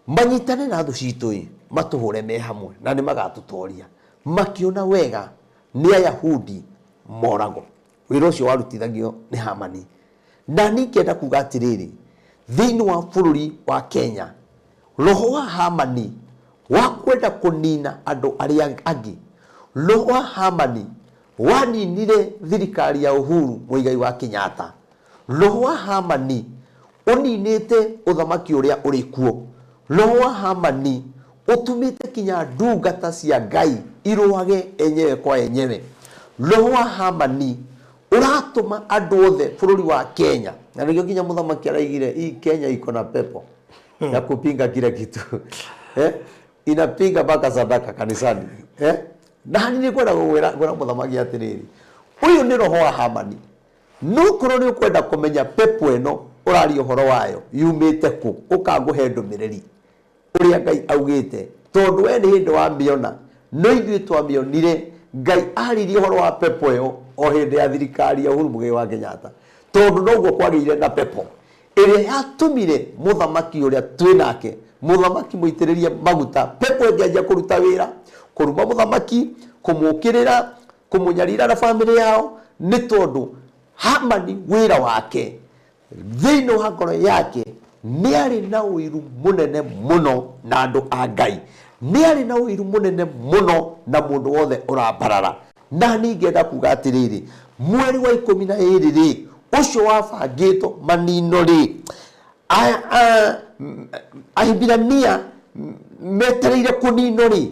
manyitane na thũ citũ ĩ, matũhũre me hamwe na nĩ magatũtoria. Makĩona wega nĩ Ayahudi moragwo. Wĩra ũcio warutithagio nĩ Hamani. Na niĩ ngĩenda kuga atĩrĩrĩ, thĩinĩ wa bũrũri wa Kenya, roho wa Hamani wa kwenda kũnina andũ arĩa angĩ, roho wa Hamani waninire thirikari ya Uhuru Muigai wa Kenyatta, roho wa Hamani ũninĩte ũthamaki ũrĩa ũrĩ kuo, roho wa Hamani ũtũmĩte kinya ndungata cia Ngai irũage enyewe kwa enyewe, roho wa Hamani ũratũma andũ othe bũrũri wa Kenya, na nĩkĩo kinya mũthamaki araigire hii Kenya iko na pepo ya kupinga kila kitu inapinga mpaka sadaka kanisani. Na niĩ nĩngwenda gũkwĩra ngwĩra mũthamaki atĩrĩrĩ, ũyũ nĩ roho wa Hamani. No korwo nĩ ũkwenda kũmenya pepo ĩno ũraria ũhoro wayo yumĩte kũ, ũkangũhe ndũmĩrĩri ũrĩa Ngai augĩte, tondũ we nĩ hĩndĩ wamĩona, no ithuĩ twamĩonire Ngai aririe ũhoro wa pepo ĩyo o hĩndĩ ya thirikari ya Uhuru Muigai wa Kenyatta, tondũ noguo kwagĩire na pepo ĩrĩa yatũmire mũthamaki ũrĩa twĩ nake, mũthamaki mũitĩrĩrie maguta, pepo ĩngĩanjia kũruta wĩra, kũruma mũthamaki, kũmũkĩrĩra, kũmũnyarira na bamĩrĩ yao, nĩ tondũ Hamani wĩra wake thĩinĩ wa ngoro yake nĩ arĩ na ũiru mũnene mũno na andũ a Ngai, nĩ arĩ na ũiru mũnene mũno na mũndũ wothe ũrambarara. Na niĩ ngĩenda kuga atĩrĩrĩ, mweri wa 12 rĩ, ũcio wabangĩtwo manino rĩ, Ahibirania metereire kũninwo rĩ,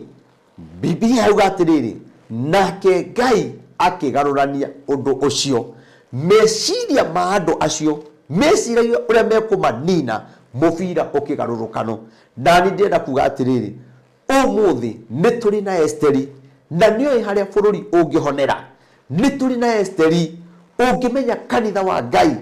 Bibilia yauga atĩrĩrĩ, nake Ngai akĩgarũrania ũndũ ũcio. Meciria ma andũ acio meciragia ũrĩa mekũmanina, mũbira ũkĩgarũrũkano. Na niĩ ndĩrenda kuga atĩrĩrĩ, ũmũthĩ nĩ tũrĩ na Esteri, na nĩoĩ harĩa bũrũri ũngĩhonera. Nĩ tũrĩ na Esteri ũngĩmenya kanitha wa Ngai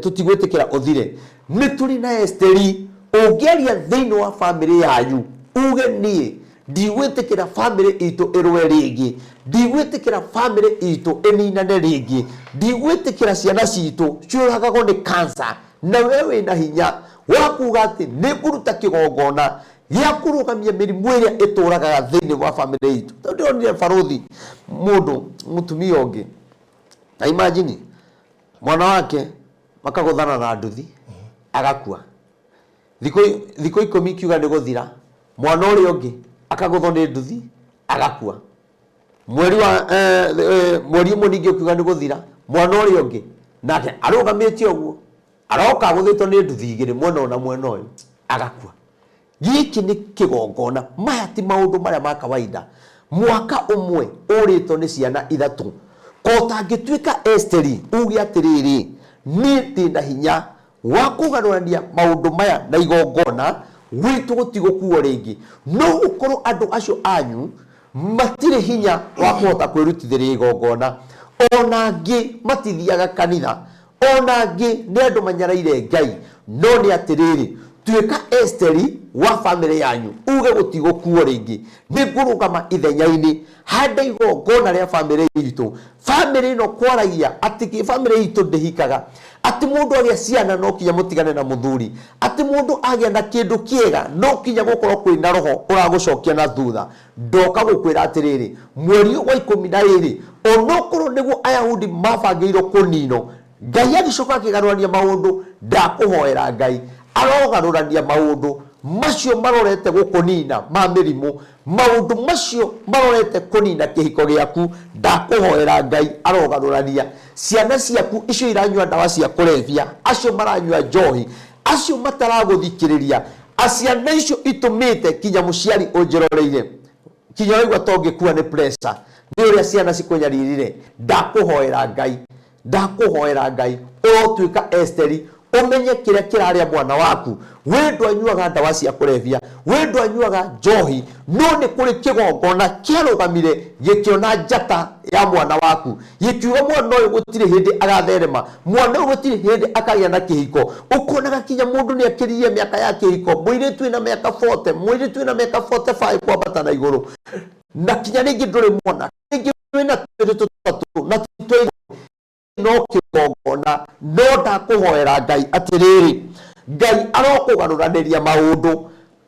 tũtigwĩtĩkĩra ũthire. Nĩ tũrĩ na Esteri ũngĩaria thĩinĩ wa bamĩrĩ yanyu uge niĩ ndigwĩtĩkĩra bamĩrĩ itũ ĩrũe rĩngĩ, ndigwĩtĩkĩra bamĩrĩ itũ ĩninane rĩngĩ, ndigwĩtĩkĩra ciana citũ ciũragagwo nĩ cancer, na we wĩna hinya wa kuga atĩ nĩ ngũruta kĩgongona gĩa kũrũgamia mĩrimũ ĩrĩa ĩtũragaga thĩinĩ wa bamĩrĩ itũ. Tondũ ndĩronire barũthi mũndũ mũtumia ũngĩ, na imagine mwana wake makagũthana na nduthi agakua, thikũ 10 ikiuga nĩ gũthira, mwana ũrĩa ũngĩ akagũthwo nĩ nduthi agakua. Mweri wa mweri ũmwe ningĩ ũkiuga nĩ gũthira, mwana ũrĩa ũngĩ nake arũgamĩte ũguo aroka agũthĩtwo nĩ nduthi igĩrĩ, mwena ũyũ na mwena ũyũ, agakua. Gĩkĩ nĩ kĩgongona. Maya ti maũndũ marĩa ma kawaida. Mwaka ũmwe ũrĩtwo nĩ ciana ithatũ. Ko ũtangĩtuĩka Esteri uge atĩrĩrĩ, niĩ ndĩna hinya wa kũgarũrania maũndũ maya na igongona, gwitũ gũtigũkuo rĩngĩ. No gũkorwo andũ acio anyu matirĩ hinya wa kũhota kwĩrutithĩria igongona. Ona angĩ matithiaga kanitha. Ona angĩ nĩ andũ manyaraire Ngai. No nĩ atĩrĩrĩ, tuĩka Esteri wa famĩlĩ yanyu, uge gũtigũkuo rĩngĩ. Nĩ ngũrũgama ithenya-inĩ, hande igongona rĩa famĩlĩ itũ. Famĩlĩ ĩno kwaragia atĩ famĩlĩ itũ ndĩhikaga, atĩ mũndũ agĩa ciana no kinya mũtigane na mũthuri, atĩ mũndũ agĩa na kĩndũ kĩega no kinya gũkorwo kwĩna roho ũragũcokia na thutha. Ndoka gũkwĩra atĩrĩrĩ, mweri wa 12, onokorwo nĩguo Ayahudi mabangĩirwo kũninwo, Ngai agĩcoka akĩgarũrania maũndũ. Ndakũhoera Ngai arogarũrania maũndũ macio marorete gũkũnina ma mĩrimũ, maũndũ macio marorete kũnina kĩhiko gĩaku. Ndakũhoera Ngai arogarũrania ciana ciaku icio iranyua ndawa cia kũrebia, acio maranyua njohi, acio mataragũthikĩrĩria, ciana icio itũmĩte kinya mũciari ũnjĩroreire kinya ũraigua ta ũngĩkua nĩ pressure nĩ ũrĩa ciana cikũnyaririre. Ndakũhoera Ngai, ndakũhoera Ngai ũrotuĩka Esteri, ũmenye kĩrĩa kĩrarĩa mwana waku. We ndwanyuaga ndawa cia kũrebia, we ndwanyuaga njohi, no nĩ kũrĩ kĩgongona kĩarũgamire gĩkĩona njata ya mwana waku, gĩkiuga mwana ũyũ gũtirĩ hĩndĩ agatherema, mwana ũyũ gũtirĩ hĩndĩ akagĩa na kĩhiko. Ũkonaga kinya mũndũ nĩ akĩririe mĩaka ya kĩhiko, mũirĩtu wĩna mĩaka 40, mũirĩtu wĩna mĩaka 45 kwambata na igũrũ, na kinya rĩngĩ ndũrĩ mwana, rĩngĩ wĩna twĩrĩ tũtatũ na ti no kĩgongona. No ndakũhoera Ngai atĩrĩrĩ, Ngai arokũgarũranĩria maũndũ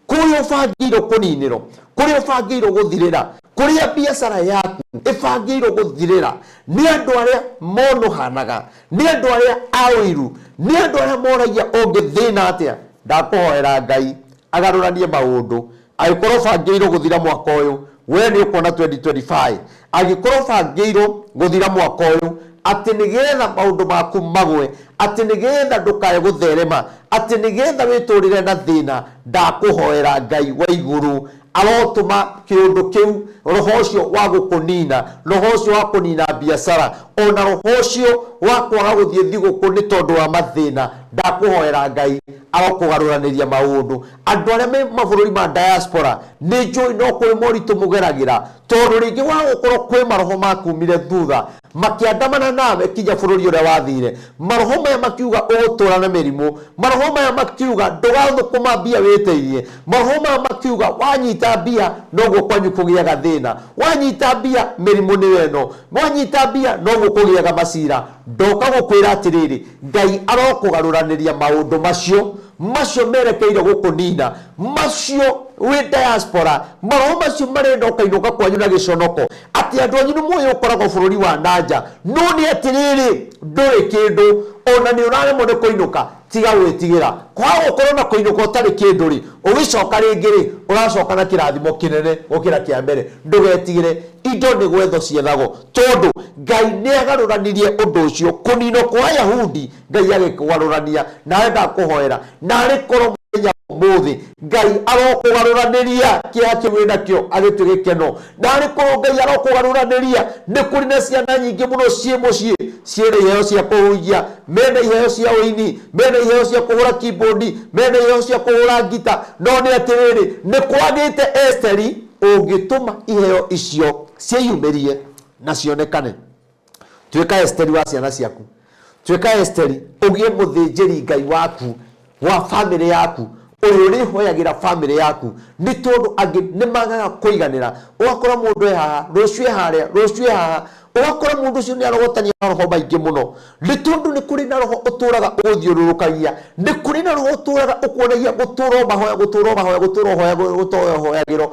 kũrĩa ũbangĩirwo kũninĩrwo, kũrĩa ũbangĩirwo gũthirĩra, kũrĩa biacara yaku ĩbangĩirwo gũthirĩra nĩ andũ arĩa monũhanaga, nĩ andũ arĩa a ũiru, nĩ andũ arĩa moragia ũngĩthĩna atĩa. Ndakũhoera Ngai agarũranie maũndũ. Angĩkorwo ũbangĩirwo gũthira mwaka ũyũ, we nĩ ũkuona 2025. Angĩkorwo ũbangĩirwo gũthira mwaka ũyũ, atĩ nĩgetha maũndũ maku magwe, atĩ nĩgetha ndũkae gũtherema, atĩ nĩgetha wĩtũrĩre na thĩna, ndakũhoera Ngai wa igũrũ arotũma kĩũndũ kĩu, roho ũcio wa gũkũnina, roho ũcio wa kũnina biacara, ona roho ũcio wa kwaga gũthiĩ thigũkũ nĩ tondũ wa mathĩna, ndakũhoera Ngai arokũgarũranĩria maũndũ. Andũ arĩa me mabũrũri ma diaspora, nĩ njũĩ no kũrĩ moritũ mũgeragĩra, tondũ rĩngĩ wa gũkorwo kwĩ maroho makumire thutha makĩandamana nawe kinya bũrũri ũrĩa wathire. Maroho maya makiuga ũgũtũra na mĩrimũ, maroho maya makiuga ndũgathũkũma mbia wĩteithie, maroho maya makiuga wanyita mbia noguo kwanyu kũgĩaga thĩna, wanyita mbia mĩrimũ nĩyo ĩno, wanyita mbia noguo kũgĩaga macira. Ndoka gũkwĩra atĩrĩrĩ, Ngai arokũgarũranĩria maũndũ macio, macio merekeire gũkũnina, macio wĩ diaspora, maroho macio marenda ũkainũka kwanyu na gĩconoko, atĩ andũ anyu nĩ moĩ ũkoragwo bũrũri wa nanja, no nĩ atĩrĩrĩ, ndũrĩ kĩndũ, ona nĩ ũraremwo nĩ kũinũka. Tiga gwĩtigĩra. Kwaga gũkorwo na kũinũka ũtarĩ kĩndũ rĩ, ũgĩcoka rĩngĩ rĩ, ũracoka na kĩrathimo kĩnene gũkĩra kĩa mbere. Ndũgetigĩre, indo nĩ gwethwo ciethagwo, tondũ Ngai nĩ agarũranirie ũndũ ũcio. Kũninwo kwa Ayahudi Ngai agĩkũgarũrania. Nawe ndakũhoera, narĩ korwo mũthenya wa ũmũthĩ Ngai arokũgarũranĩria kĩeha kĩu wĩnakĩo agĩtue gĩkeno. Narĩ korwo Ngai arokũgarũranĩria, nĩ kũrĩ na ciana nyingĩ mũno ciĩ mũciĩ ciĩna iheo cia kũhunjia, mena iheo cia ũini, mena iheo cia kũhũra keyboard, mena iheo cia kũhũra ngita, no nĩ atĩrĩrĩ, nĩ kwagĩte Esteri ũngĩtũma iheo icio ciĩyumĩrie na cionekane. Tuĩka Esteri wa ciana ciaku, tuĩka Esteri ũgĩe mũthĩnjĩri Ngai waku wa famĩlĩ yaku, ũrĩa ũrĩhoyagĩra famĩlĩ yaku, nĩ tondũ angĩ nĩ magaga kũiganĩra. Ũgakora mũndũ e haha, rũciũ e harĩa, rũciũ e haha, ũgakora mũndũ ũcio nĩ arogotania maroho maingĩ mũno, nĩ tondũ nĩ kũrĩ na roho ũtũraga ũgũthiũrũrũkagia, nĩ kũrĩ na roho ũtũraga ũkuonagia gũtũra o mahoya, gũtũra o mahoya, gũtũra ũhoya, gũtũra ũhoyagĩrwo.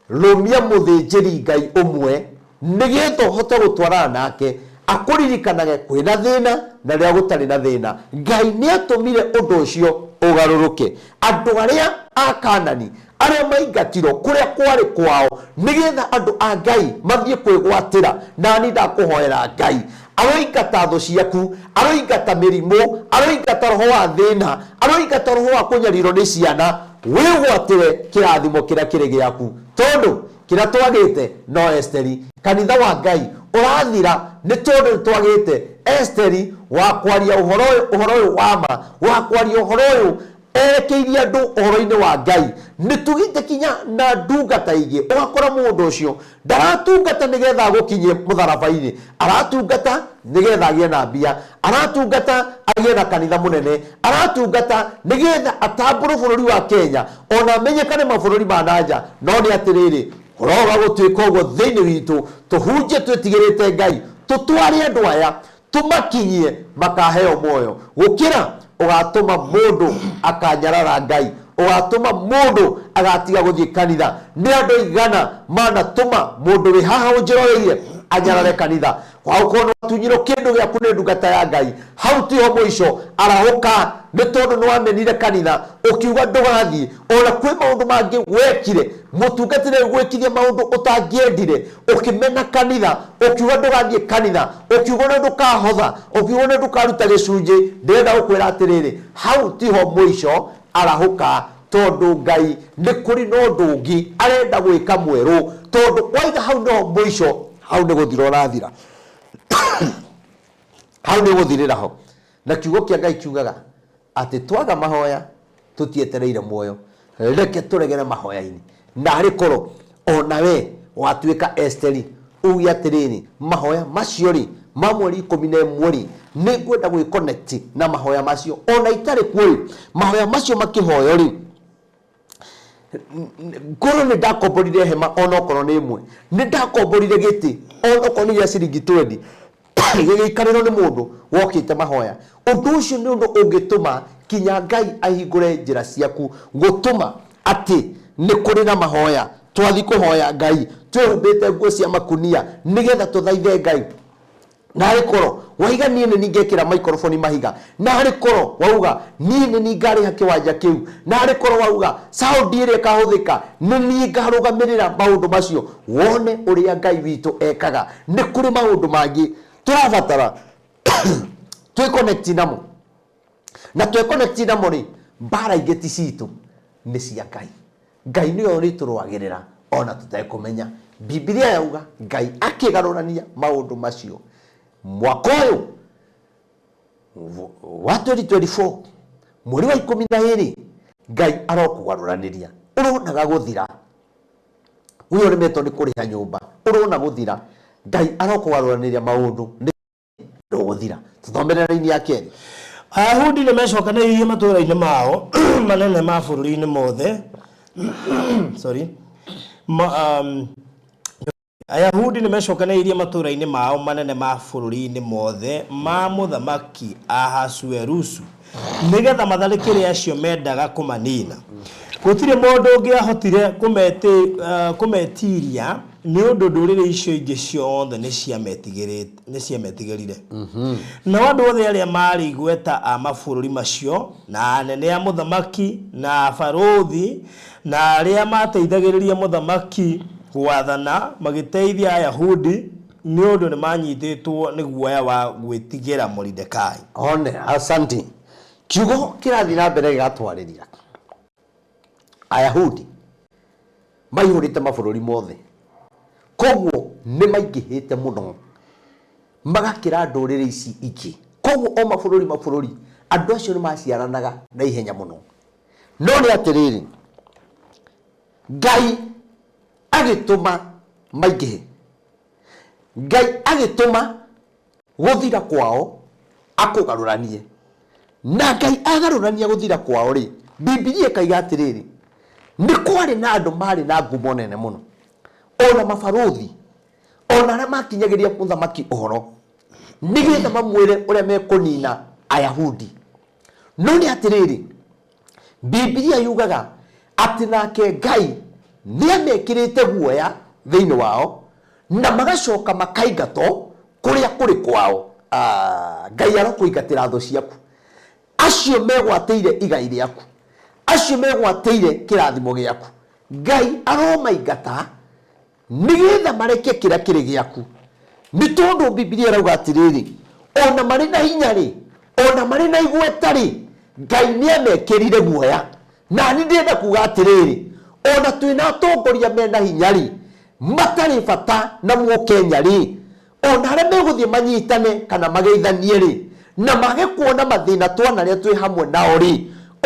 Rũmia mũthĩnjĩri Ngai ũmwe nĩgetha ũhote gũtwarana nake, akũririkanage kwĩna thĩna na rĩrĩa gũtarĩ na thĩna. Ngai nĩ atũmire ũndũ ũcio ũgarũrũke. Andũ arĩa a Kaanani, Arĩa maingatirwo kũrĩa kwarĩ kwao nĩgetha andũ a Ngai mathiĩ kwĩgwatĩra. Nani ndakũhoera Ngai aroingata thũ ciaku, aroingata mĩrimũ, aroingata roho wa thĩna, aroingata roho wa kũnyarirwo nĩ ciana, wĩgwatĩre kĩrathimo kĩrĩa kĩrĩ gĩaku, tondũ kĩrĩa twagĩte no Esteri. Kanitha wa Ngai ũrathira nĩ tondũ nĩ twagĩte Esteri wa kwaria ũhoro ũyũ, ũhoro ũyũ wa ma, wa kwaria ũhoro ũyũ erekeirie andũ ũhoro-inĩ wa Ngai. Nĩ tũgĩte kinya na ndungata ingĩ, ũgakora mũndũ ũcio ndaratungata nĩgetha agũkinyie mũtharaba-inĩ, aratungata nĩgetha agĩe na mbia, aratungata agĩe na kanitha mũnene, aratungata nĩgetha atambũrwo bũrũri wa Kenya, ona amenyekane mabũrũri ma na nja. No nĩ atĩrĩrĩ, kũroga gũtuĩka ũguo thĩinĩ witũ, tũhunjie twĩtigĩrĩte Ngai, tũtware andũ aya tũmakinyie makaheo muoyo, gũkĩra ũgatũma mũndũ akanyarara Ngai, ũgatũma mũndũ agatiga gũthiĩ kanitha. Nĩ andũ aigana manatũma mũndũ wĩ haha ũnjĩroreire anyarare kanitha? Wagũkorwo nĩ watunyirwo kĩndũ gĩaku nĩ ndungata ya Ngai, hau tiho mũico. Arahũka, nĩ tondũ nĩ wamenire kanitha ũkiuga ndũgathiĩ. Ona kwĩ maũndũ mangĩ wekire, mũtungatĩri agĩgwĩkithia maũndũ ũtangĩendire, ũkĩmena kanitha, ũkiuga ndũgathiĩ kanitha, ũkiuga ona ndũkahotha, ũkiuga ona ndũkaruta gĩcunjĩ. Ndĩrenda gũkwĩra atĩrĩrĩ, hau tiho mũico. Arahũka, tondũ Ngai nĩ kũrĩ na ũndũ ũngĩ arenda gwĩka mwerũ, tondũ waiga hau nĩho mũico, hau nĩ gũthira ũrathira, hau nĩ ũgũthirĩra ho. Na kiugo kĩa Ngai kiugaga atĩ twaga mahoya tũtietereire muoyo. Reke tũregere mahoya-inĩ, na arĩ korwo ona we watuĩka Esteri, uge atĩrĩrĩ, mahoya macio rĩ, ma mweri 11 rĩ, nĩ ngwenda gwĩ connect na mahoya macio ona itarĩ kuo rĩ, mahoya macio makĩhoywo rĩ, ngorwo nĩ ndakomborire hema onokorwo nĩ ĩmwe, nĩ ndakomborire gĩtĩ onokorwo nĩ gĩa ciringi 20 gĩgĩikarĩrwo nĩ mũndũ wokĩte mahoya. Ũndũ ũcio nĩ ũndũ ũngĩtũma kinya Ngai ahingũre njĩra ciaku, gũtũma atĩ nĩ kũrĩ na mahoya. Twathiĩ kũhoya Ngai twĩhumbĩte nguo cia makunia nĩgetha tũthaithe Ngai. Narĩ korwo waiga niĩ nĩ niĩ ngekĩra maikoroboni mahiga, narĩ korwo wauga niĩ nĩ niĩ ngarĩha kĩwanja kĩu, narĩ korwo wauga sound ĩrĩa ĩkahũthĩka nĩ niĩ ngarũgamĩrĩra maũndũ macio, wone ũrĩa Ngai witũ ekaga. Nĩ kũrĩ maũndũ mangĩ tũrabatara twĩ connect namo, na twĩ connect namo rĩ, mbara ingĩ ti citũ, nĩ cia Ngai. Ngai nĩwe ũrĩtũrũagĩrĩra ona tũtekũmenya. Bibilia yauga Ngai akĩgarũrania maũndũ macio mwaka ũyũ wa 2024 mweri wa 12, Ngai arokũgarũranĩria. Ũronaga gũthira, we ũremetwo nĩ kũrĩha nyũmba, ũrona gũthira, Ngai arokũgarũranĩria maũndũ, nĩ ndũgũthira. Tũthomere raini ya kerĩ. Ayahudi nĩ mecokanĩrĩirie matũũra-inĩ mao manene ma bũrũri-inĩ mothe. Sorry. Ayahudi nĩ mecokanĩrĩirie matũũra-inĩ mao manene ma bũrũri-inĩ mothe ma Mũthamaki Ahasuerusu nĩgetha matharĩkĩre acio mendaga kũmaniina. Gũtirĩ mũndũ ũngĩahotire kũmetiiria nĩ ũndũ ndũrĩrĩ icio ingĩ ciothe nĩ ciametigĩrire. Nao andũ othe arĩa maarĩ igweta a mabũrũri macio, na anene a mũthamaki, na abarũthi, na arĩa maateithagĩrĩria mũthamaki gwathana, magĩteithia Ayahudi, nĩ ũndũ nĩmaanyiitĩtwo nĩ guoya wa gwĩtigĩra Moridekai. One, asante. Kiugo kĩrathiĩ na mbere gĩgatwarĩria Ayahudi maihũrĩte mabũrũri mothe, koguo nĩ maingĩhĩte mũno magakĩra ndũrĩrĩ ici ingĩ. Koguo o mabũrũri mabũrũri andũ acio nĩ maciaranaga na ihenya mũno. No nĩ atĩrĩrĩ, Ngai agĩtũma maingĩhe, Ngai agĩtũma gũthira kwao akũgarũranie. Na Ngai agarũrania gũthira kwao rĩ, Bibilia ĩkaiga atĩrĩrĩ, nĩ kwarĩ na andũ marĩ na ngumo nene mũno, ona mabarũthi, ona arĩa makinyagĩria mũthamaki ũhoro, nĩgetha mamwĩre ũrĩa mekũnina Ayahudi. No nĩ atĩrĩrĩ, Bibilia yugaga atĩ nake Ngai nĩ amekĩrĩte guoya thĩinĩ wao, na magacoka makaingatwo kũrĩa kũrĩ kwao. Ah, Ngai arokũingatĩra thũ ciaku, acio megwatĩire igai rĩaku, acio megwatĩire kĩrathimo gĩaku. Ngai aromaingata nĩgetha mareke kĩrĩa kĩrĩ gĩaku. Nĩ tondũ Bibilia ĩrauga atĩrĩrĩ, ona marĩ na hinya rĩ, ona marĩ na igweta rĩ, Ngai nĩ amekĩrire guoya. Na niĩ ndĩrenda kuga atĩrĩrĩ, ona twĩna atongoria mena hinya rĩ, matarĩ bata na Mũkenya rĩ, ona arĩa megũthiĩ manyitane kana mageithanie rĩ, na mage kuona mathĩna twanarĩa twĩ hamwe nao rĩ,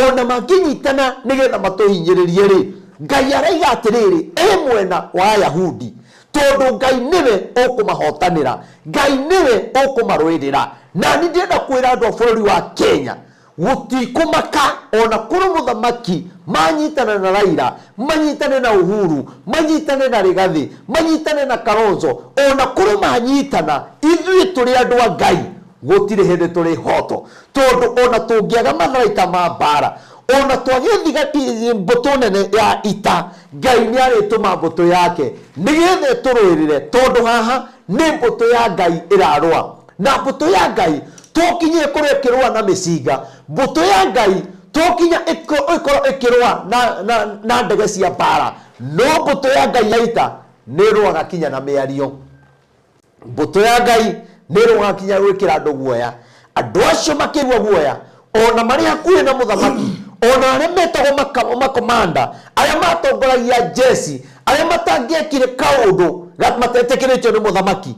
ona mangĩnyitana nĩgetha matũhinyĩrĩrie rĩ, Ngai araiga atĩrĩrĩ, e mwena wa Ayahudi, tondũ Ngai nĩwe ũkũmahotanĩra, Ngai nĩwe ũkũmarũĩrĩra. Na niĩ ndĩrenda kwĩra andũ a bũrũri wa Kenya, Gũtikũmaka ona korwo mũthamaki manyitana na Raila, manyitane na Uhuru, manyitane na Rigathi, manyitane na Kalonzo, ona korwo manyitana, ithuĩ tũrĩ andũ a Ngai gũtirĩ hĩndĩ tũrĩhotwo. Tondũ ona tũngĩaga matharaita ma mbara, ona twage mbũtũ nene ya ita, Ngai nĩarĩtũma mbũtũ yake nĩgetha ĩtũrũĩrĩre, tondũ haha nĩ mbũtũ ya Ngai ĩrarũa. Na mbũtũ ya Ngai to nginya ĩkorwo ĩkĩrũa na mĩcinga. Mbũtũ ya Ngai to nginya ĩkorwo ĩkĩrũa na, na, na ndege cia mbara. No mbũtũ ya Ngai ya ita nĩ ĩrũaga kinya na mĩario. Mbũtũ ya Ngai nĩ ĩrũaga kinya gwĩkĩra andũ guoya. Andũ acio makĩigua guoya, ona marĩ hakuhĩ na mũthamaki, ona arĩa metagwo makomanda, arĩa matongoragia njeci, arĩa matangĩekire kaũndũ matetĩkĩrĩtio nĩ mũthamaki,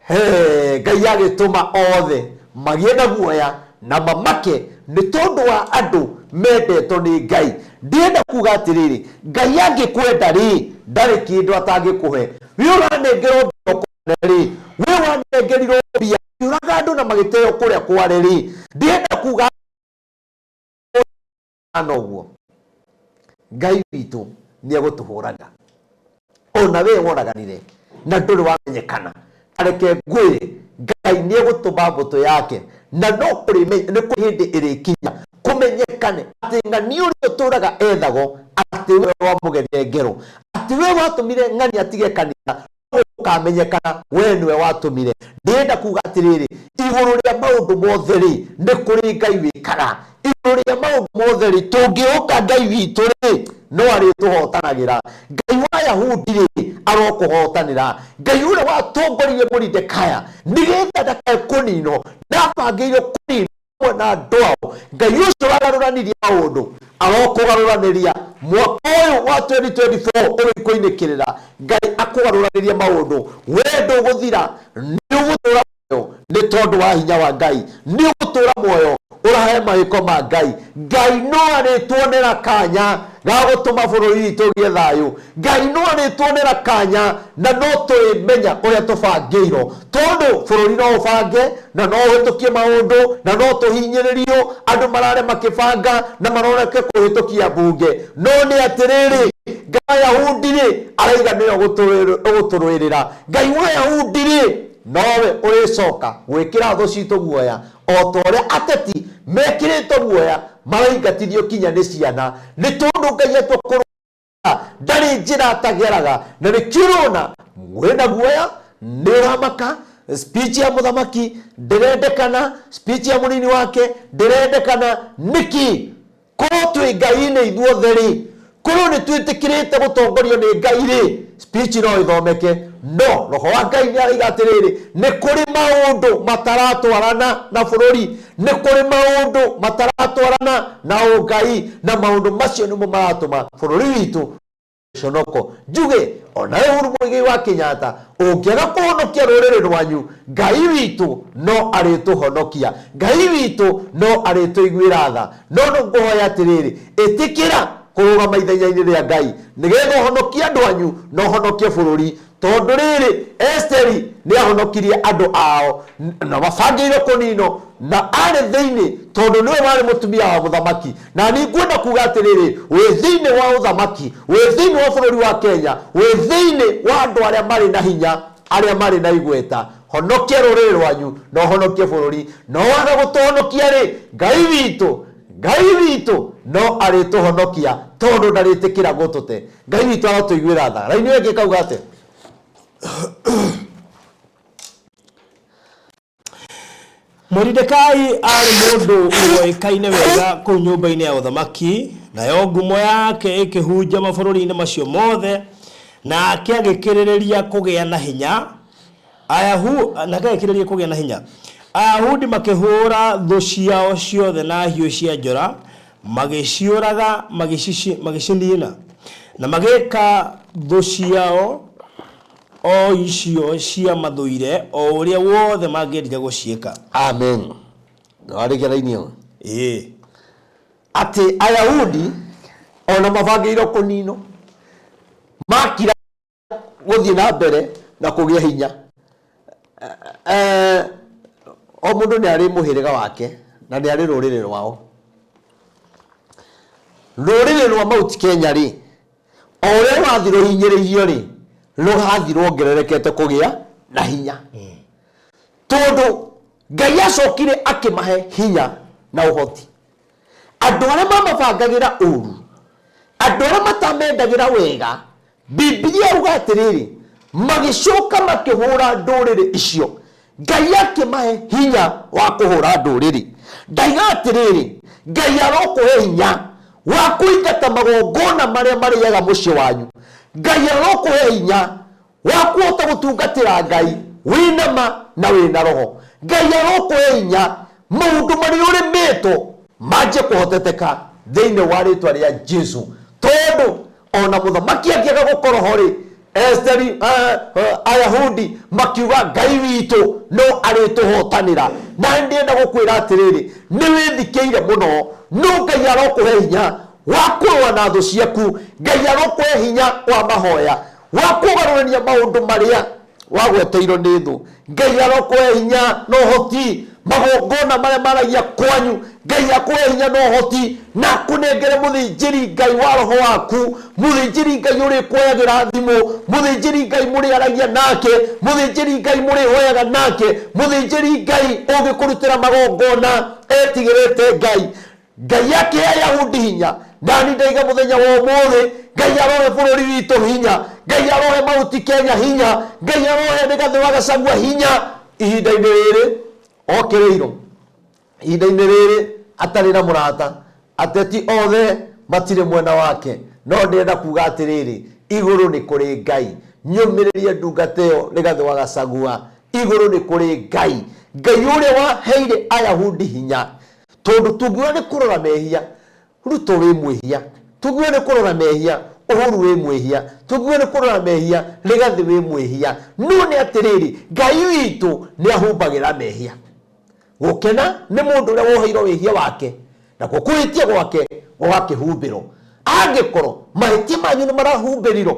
He, Ngai agĩtũma othe magĩe na guoya na mamake nĩ tondũ wa andũ mendetwo nĩ Ngai. Ndĩrenda kuga atĩrĩrĩ, Ngai angĩkwenda rĩ, ndarĩ kĩndũ atangĩkũhe. Wee ũranengerwo mbia ũkone rĩ, wee wanengerirwo mbia ũkĩũraga andũ na magĩteo kũrĩa kware rĩ, ndĩrenda kuga na ũguo Ngai witũ nĩ egũtũhũraga. Ona we woraganire na ndũrĩ wamenyekana, ta reke ngwĩre, Ngai nĩ egũtũma mbũtũ yake, na no kũrĩ nĩ kũrĩ hĩndĩ ĩrĩkinya kũmenyekane atĩ ng'ani ũrĩa ũtũraga ethagwo atĩ we wamũgerire ngero, atĩ we watũmire ng'ani atige kanitha, Gũkamenyekana wee nĩwe watũmire. Ndĩrenda kuga atĩrĩrĩ, igũrũ rĩa maũndũ mothe rĩ, nĩ kũrĩ Ngai wĩkaga. Igũrũ rĩa maũndũ mothe rĩ, tũngĩhoka Ngai witũ rĩ, no arĩtũhotanagĩra. Ngai wa Ayahudi rĩ, arokũhotanĩra. Ngai ũrĩa watongoririe Moridekaya nĩgetha ndakae kũninwo, ndabangĩirwo kũninwo hamwe na andũ ao. Ngai ũcio wagarũranirie maũndũ arokũgarũranĩria mwaka ũyũ wa 2024 ũgĩkũinĩkĩrĩra. Ngai akũgarũranĩrie maũndũ, we ndũgũthira, nĩ ũgũtũra muoyo nĩ tondũ wa hinya wa Ngai, nĩ ũgũtũra muoyo ũrahe mahĩko ma Ngai. Ngai no arĩtuonera kanya ga gũtũma bũrũri witũ ũgĩe thayũ. Ngai no arĩtuonera kanya na no tũrĩmenya ũrĩa tũbangĩirwo, tondũ bũrũri no ũbange na no ũhĩtũkie maũndũ na no tũhinyĩrĩrio, andũ marare makĩbanga na maroneke kũhĩtũkia mbunge. No nĩ atĩrĩrĩ, Ngai wa Ayahudi-rĩ, araiga nĩwe ũgũtũrũĩrĩra. Ngai wa Ayahudi-rĩ, nowe ũrĩcoka gwĩkĩra thũ citũ guoya, o ta ũrĩa ateti mekĩrĩtwo guoya maraingatithio kinya nĩ ciana, nĩ tondũ Ngai atua kũrũa ndarĩ njĩra atageraga. Na nĩkĩo ũrona wĩna guoya, nĩ ũramaka. Speech ya mũthamaki ndĩrendekana, speech ya mũnini wake ndĩrendekana. Nĩkĩ? Korwo twĩ Ngai-inĩ ithuothe rĩ, korwo nĩ twĩtĩkĩrĩte gũtongorio nĩ Ngai rĩ, speech no ĩthomeke. No roho wa Ngai nĩ araiga atĩrĩrĩ, nĩ kũrĩ maũndũ mataratwarana na bũrũri, nĩ kũrĩ maũndũ mataratwarana na ũngai, na maũndũ macio nĩmo maratũma bũrũri witũ ũconoko. Njuge onawe Uhuru Muigai wa Kenyatta, ũngĩaga kũhonokia rũrĩrĩ rwanyu, Ngai witũ no arĩtũhonokia, Ngai witũ no arĩtũiguĩra tha. No no ngũhoya atĩrĩrĩ, ĩtĩkĩra kũrũgama ithenya-inĩ rĩa Ngai nĩgetha ũhonokie andũ anyu na ũhonokie bũrũri. Tondũ rĩrĩ, Esiteri nĩ aahonokirie andũ ao na mabangĩirwo kũninwo, na aarĩ thĩinĩ tondũ nĩwe warĩ mũtumia wa mũthamaki. Na niĩ ngwenda kuga atĩrĩrĩ, wĩ thĩinĩ wa ũthamaki, wĩ thĩinĩ wa bũrũri wa Kenya, wĩ thĩinĩ wa andũ arĩa marĩ na hinya, arĩa marĩ na igweta, honokia rũrĩrĩ rwanyu na ũhonokie bũrũri. No waga gũtũhonokia-rĩ, Ngai witũ, Ngai witũ no arĩtũhonokia tondũ ndarĩtĩkĩra gũtũte. Ngai witũ arotũiguĩra tha. Raini ĩyo ĩngĩ ĩkauga atĩa? Mwĩroreri. Moridekai arĩ mũndũ woĩkaine wega kũu nyũmba-inĩ ya ũthamaki, nayo ngumo yake ĩkĩhunja mabũrũri-inĩ macio mothe, nake agĩkĩrĩrĩria kũgĩa na hinya. Ayahu, nake agĩkĩrĩrĩria kũgĩa na hinya. Ayahudi makĩhũũra thũ ciao ciothe na hiũ cia njora, magĩciũraga, magĩciniina, na magĩĩka thũ ciao o icio ciamathũire o ũrĩa wothe mangĩendire gũciĩka. Amen. Warĩkia raini ĩyo? Ĩĩ. Atĩ Ayahudi ona mabangĩirwo kũninwo, makira gũthiĩ na mbere na kũgĩa hinya. Eh, o mũndũ nĩ arĩ mũhĩrĩga wake na nĩ arĩ rũrĩrĩ rwao. Rũrĩrĩ rwa Mount Kenya rĩ, o ũrĩa rũrathiĩ rũhinyĩrĩirio rĩ, rũrathiĩ rwongererekete kũgĩa na hinya. Tondũ Ngai acokire akĩmahe hinya na ũhoti. Andũ arĩa mamabangagĩra ũru, andũ arĩa matamendagĩra wega, Bibilia yauga atĩrĩrĩ, magĩcoka makĩhũra ndũrĩrĩ icio. Ngai akĩmahe hinya wa kũhũra ndũrĩrĩ. Ndaiga atĩrĩrĩ, Ngai arokũhe hinya wa kũingata magongona marĩa marĩaga mũciĩ wanyu. Ngai arokũhe hinya wa kũhota gũtungatĩra Ngai wĩna ma na wĩna roho. Ngai arokũhe hinya maũndũ marĩa ũrĩmĩtwo manjie kũhoteteka thĩinĩ wa rĩtwa rĩa Jesu, tondũ ona mũthamaki angĩaga gũkorwo ho rĩ, Esteri, Ayahudi makiuga Ngai witũ no arĩtũhotanĩra. Na ndĩrenda gũkwĩra atĩrĩrĩ, nĩ wĩthikĩire mũno, no Ngai arokũhe hinya wa kũrũa na thũ ciaku. Ngai arokũhe hinya wa mahoya, wa kũgarũrania maũndũ marĩa wagweteirwo nĩ thũ. Ngai arokũhe hinya na ũhoti, magongona marĩa maragia kwanyu, Ngai akũhe hinya na ũhoti, na akũnengere mũthĩnjĩri Ngai wa roho waku, mũthĩnjĩri Ngai ũrĩkuoyagĩra thimũ, mũthĩnjĩri Ngai mũrĩaragia nake, mũthĩnjĩri Ngai mũrĩhoyaga nake, mũthĩnjĩri Ngai ũngĩkũrutĩra magongona etigĩrĩte Ngai. Ngai akĩhe Ayahudi hinya, nani ndaiga mũthenya wa ũmũthĩ, Ngai arohe bũrũri witũ hinya, Ngai arohe Mauti Kenya hinya, Ngai arohe Rigathĩ wa Gachagua hinya ihinda-inĩ rĩrĩ okĩrĩirwo, ihinda-inĩ rĩrĩ atarĩ na mũrata, ateti othe matirĩ mwena wake, no ndĩrenda kuga atĩrĩrĩ, igũrũ nĩ kũrĩ Ngai. Nyũmĩrĩrie ndungata ĩyo Rigathĩ wa Gachagua, igũrũ nĩ kũrĩ Ngai, Ngai ũrĩa waheire Ayahudi hinya. Tondũ tũngiuga nĩ kũrora mehia, Ruto wĩ mwĩhia. Tũngiuga nĩ kũrora mehia, Uhuru wĩ mwĩhia. Tũngiuga nĩ kũrora mehia, Rigathĩ wĩ mwĩhia. No nĩ atĩrĩrĩ, Ngai witũ nĩ ahumbagĩra mehia. Gũkena nĩ mũndũ ũrĩa woheirwo wĩhia wake, nakuo kũhĩtia gwake gũgakĩhumbĩrwo. Angĩkorwo mahĩtia manyu nĩ marahumbĩrirwo,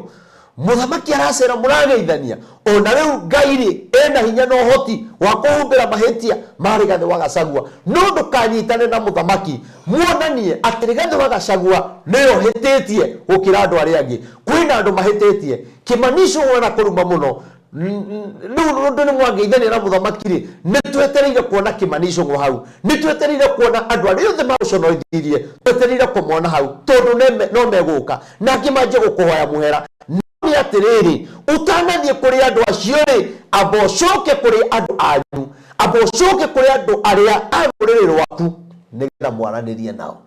mũthamaki aracera mũrageithania, ona rĩu Ngai-rĩ ena hinya na ũhoti wa kũhumbĩra mahĩtia ma Rigathĩ wa Gachagua. No ndũkanyitane na mũthamaki muonanie atĩ Rigathĩ wa Gachagua nĩwe ũhĩtĩtie gũkĩra andũ arĩa angĩ. Kwĩna andũ mahĩtĩtie. Kĩmani Icũng'wa na kũruma mũno. Rĩu ũndũ nĩ mwangeithania na mũthamaki rĩ, nĩ twetereire kuona Kĩmani Icũng'wa hau. Nĩ twetereire kuona andũ arĩa othe magũconorithirie, twetereire kũmona hau tondũ no megũka na angĩ manjie gũkũhoya mũhera. No nĩ atĩrĩrĩ, ũtanathiĩ kũrĩ andũ acio rĩ, amba ũcoke kũrĩ andũ anyu, amba ũcoke kũrĩ andũ arĩa a rũrĩrĩ rwaku, nĩgetha mwaranĩrie nao,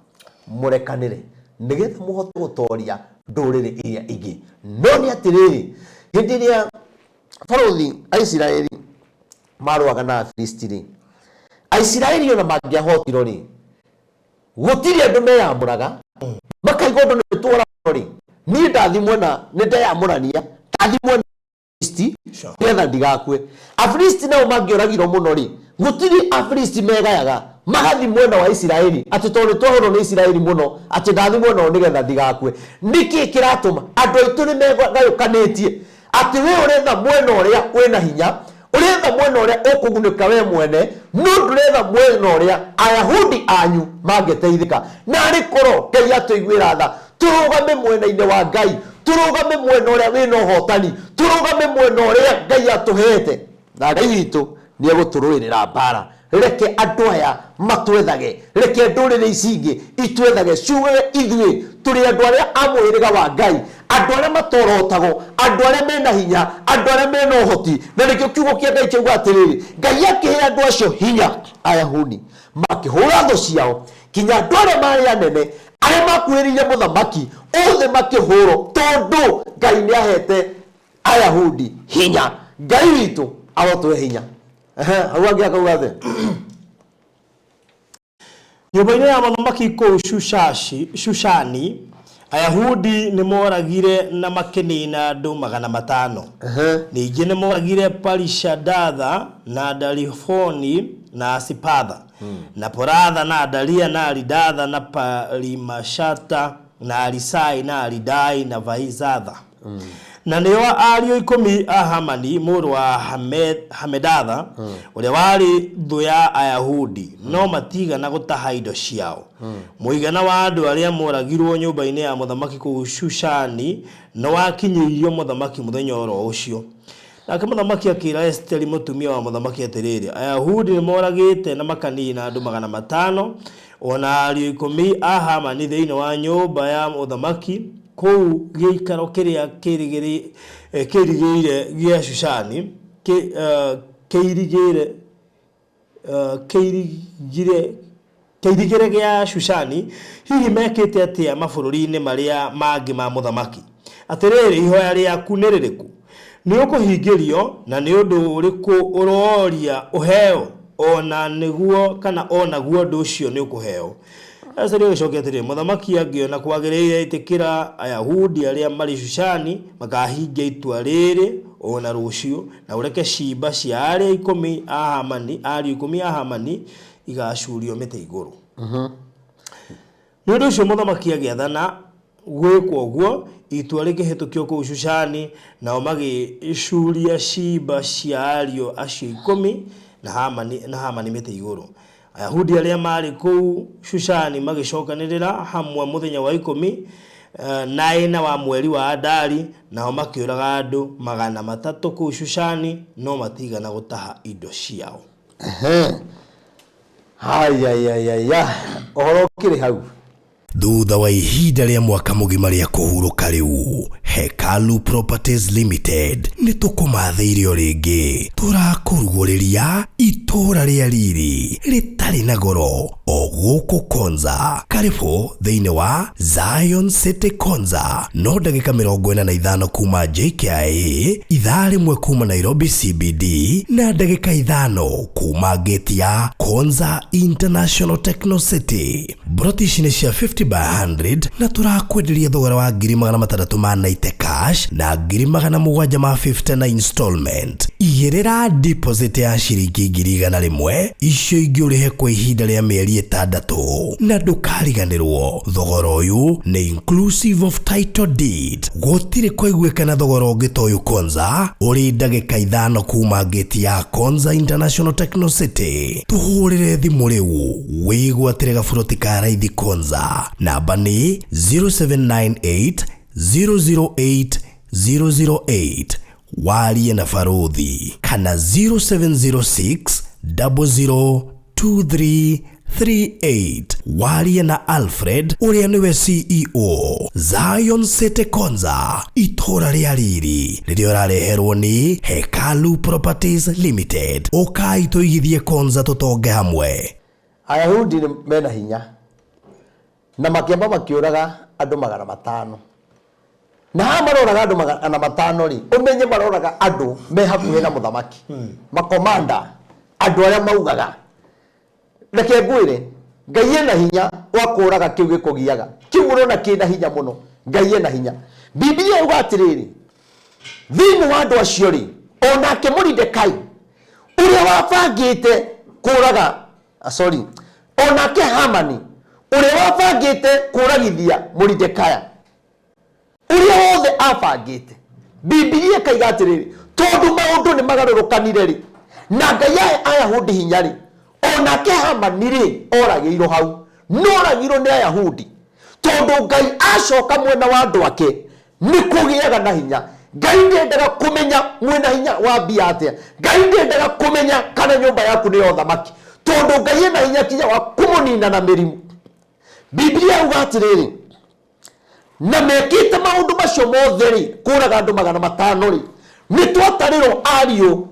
mũrekanĩre, nĩgetha mũhote gũtoria ndũrĩrĩ iria ingĩ. No nĩ atĩrĩrĩ, hĩndĩ ĩrĩa barũthi a Isiraeli marũaga na Afilisti rĩ, Aisiraeli ona mangĩahotirwo rĩ, gũtirĩ andũ meyamũraga makaigua ũndũ nĩ tuoragwo rĩ, niĩ ndathi mwena nĩ ndeyamũrania, ndathi mwena Afilisti nĩgetha ndigakue. Afilisti nao mangĩoragirwo mũno rĩ, gũtirĩ Afilisti megayaga magathi mwena wa Isiraeli atĩ tondũ nĩ twahũrwo nĩ Isiraeli mũno atĩ ndathi mwena ũyũ nĩgetha ndigakue. Nĩkĩ kĩratũma andũ aitũ nĩ megayũkanĩtie atĩ we ũretha mwena ũrĩa wĩna hinya, ũretha mwena ũrĩa ũkũgunĩka we mwene, no ndũretha mwena ũrĩa Ayahudi anyu mangĩteithĩka. Narĩ korwo Ngai atũiguĩra tha, tũrũgame mwena-inĩ wa Ngai, tũrũgame mwena ũrĩa wĩna ũhotani, tũrũgame mwena ũrĩa Ngai atũhete, na Ngai witũ nĩ egũtũrũĩrĩra mbara. Reke andũ aya matwethage, reke ndũrĩrĩ ici ingĩ itwethage, ciugage ithuĩ tũrĩ andũ arĩa a mũhĩrĩga wa Ngai, andũ arĩa matorotagwo, andũ arĩa mena hinya, andũ arĩa mena ũhoti. Na nĩkĩo kiugo kĩa Ngai kĩauga atĩrĩrĩ, Ngai akĩhe andũ acio hinya, Ayahudi makĩhũra thũ ciao, kinya andũ arĩa marĩ anene, arĩa makuhĩrĩirie mũthamaki, othe makĩhũrwo, tondũ Ngai nĩ ahete Ayahudi hinya. Ngai witũ arotũhe hinya. Ehe, hau angĩ akauga atĩa? Nyũmba-inĩ ya mũthamaki kũu Shushashi, Shushani, Ayahudi nĩ moragire na makĩniina andũ 500. Ningĩ nĩ moragire Parishandatha na Dalifoni na Asipatha, na Poratha na Adalia na Aridatha na Parimashata na Arisai na Aridai na Vaizatha. Na nĩo ariũ 10 a Hamani mũrũ wa Hamedatha, ũrĩa warĩ thũ ya Ayahudi, no matiigana gũtaha indo ciao. Mũigana wa andũ arĩa moragirwo nyũmba-inĩ ya mũthamaki kũu Shushani nĩwakinyĩirio mũthamaki mũthenya o ro ũcio. Nake mũthamaki akĩĩra Esiteri mũtumia wa mũthamaki atĩrĩrĩ, Ayahudi nĩmoragĩte na makaniina andũ 500, o na ariũ 10 a Hamani thĩinĩ wa nyũmba ya ũthamaki kũu gĩikaro kĩrĩa kĩirigĩire gĩa Shushani, kĩirigĩre kĩirigire kĩirigĩre gĩa Shushani, hihi mekĩte atĩa mabũrũri-inĩ marĩa mangĩ ma mũthamaki? Atĩrĩrĩ, ihoya rĩaku nĩ rĩrĩkũ? Nĩ ũkũhingĩrio, na nĩ ũndũ ũrĩkũ ũroria ũheo? O na nĩguo kana o naguo ũndũ ũcio nĩ ũkũheo. Esiteri agĩcokia atĩrĩ, Mũthamaki angĩona kwagĩrĩire, ĩtĩkĩra Ayahudi arĩa marĩ Shushani makaahingia itua rĩrĩ o na rũciũ, na ũreke ciimba cia arĩa 10 a Hamani, ariũ 10 a Hamani igaacuurio mĩtĩ igũrũ. Nĩ ũndũ ũcio mũthamaki agĩathana gwĩkwo ũguo, itua rĩkĩhĩtũkio kũu Shushani, nao magĩcuuria ciimba cia ariũ acio 10 na Hamani, na Hamani mĩtĩ igũrũ. Ayahudi arĩa maarĩ kũu Shushani magĩcokanĩrĩra hamwe mũthenya wa 14 wa mweri wa Adari, nao makĩũraga andũ 300 kũu Shushani, no matiigana gũtaha indo ciao. Hayayayaya, ũhoro ũkĩrĩ hau. Thutha wa ihinda rĩa mwaka mũgima rĩa kũhurũka rĩu, Hekalu Properties Limited nĩ tũkũmathĩire o rĩngĩ, tũrakũrugũrĩria itũũra rĩa riri rĩtarĩ na goro o gũkũ Konza. Karibu thĩinĩ wa Zion City Konza, no ndagĩka 45 kuma JKIA, ithaa rĩmwe kuma Nairobi CBD, na ndagĩka 5 kuma gate ya Konza International Techno City. Mburoti ici nĩ cia 50 by 100 na tũrakwenderia thogora wa ngiri magana matandatũ ma 90 cash na ngiri magana mũgwanja ma 50 na installment. Igĩrĩra deposit ya ciringi ngiri igana rĩmwe, icio ingĩ ũrĩhe kwa ihinda rĩa mĩeri 6, na ndũkariganĩrwo thogora ũyũ nĩ inclusive of title deed. Gũtirĩ kwaiguĩkana thogora ũngĩ ta ũyũ Konza, ũrĩ ndagĩka 5 kuma gate ya Konza International Techno City. Tũhũrĩre thimũ rĩu wĩgwatĩre gaburoti ka raithi Konza. Namba nĩ 0798 008 008, warie na barũthi, kana 0706 002338, warie na Alfred ũrĩa nĩwe CEO. Zion City Konza, itũũra rĩa riri rĩrĩa ũrareherwo nĩ Hekalu Properties Limited. Ũkai tũigithie Konza tũtonge hamwe. Ayahudi nĩ mena hinya na makĩamba makĩũraga andũ 500. Na haha maroraga andũ 500 rĩ, ũmenye maroraga andũ me hakuhĩ na mũthamaki, makomanda, andũ arĩa maugaga. Reke ngwĩre, Ngai ena hinya wa kũraga kĩu gĩkũgiaga. Kĩu ũrona kĩna hinya mũno, Ngai ena hinya. Biblia yuga atĩrĩrĩ, thĩinĩ wa andũ acio rĩ, onake Moridekai ũrĩa wabangĩte kũraga, sorry, onake Hamani ũrĩa wabangĩte kũragithia Moridekai, ũrĩa wothe abangĩte. Biblia ĩkaiga atĩrĩrĩ, tondũ maũndũ nĩ magarũrũkanire rĩ, na Ngai ahe Ayahudi hinya rĩ, onake Hamani rĩ, oragĩirwo hau. No oragirwo nĩ Ayahudi tondũ Ngai acoka mwena wa andũ ake nĩ kũgĩaga na hinya. Ngai ndendaga kũmenya mwĩna hinya wa mbia atĩa. Ngai ndendaga kũmenya kana nyũmba yaku nĩ ya ũthamaki. Tondũ Ngai ena hinya kinya wa kũmũnina na mĩrimũ. Biblia yauga atĩrĩrĩ, na mekĩte maũndũ macio mothe rĩ, kũraga andũ 500 rĩ, nĩ twatarĩrwo ariũ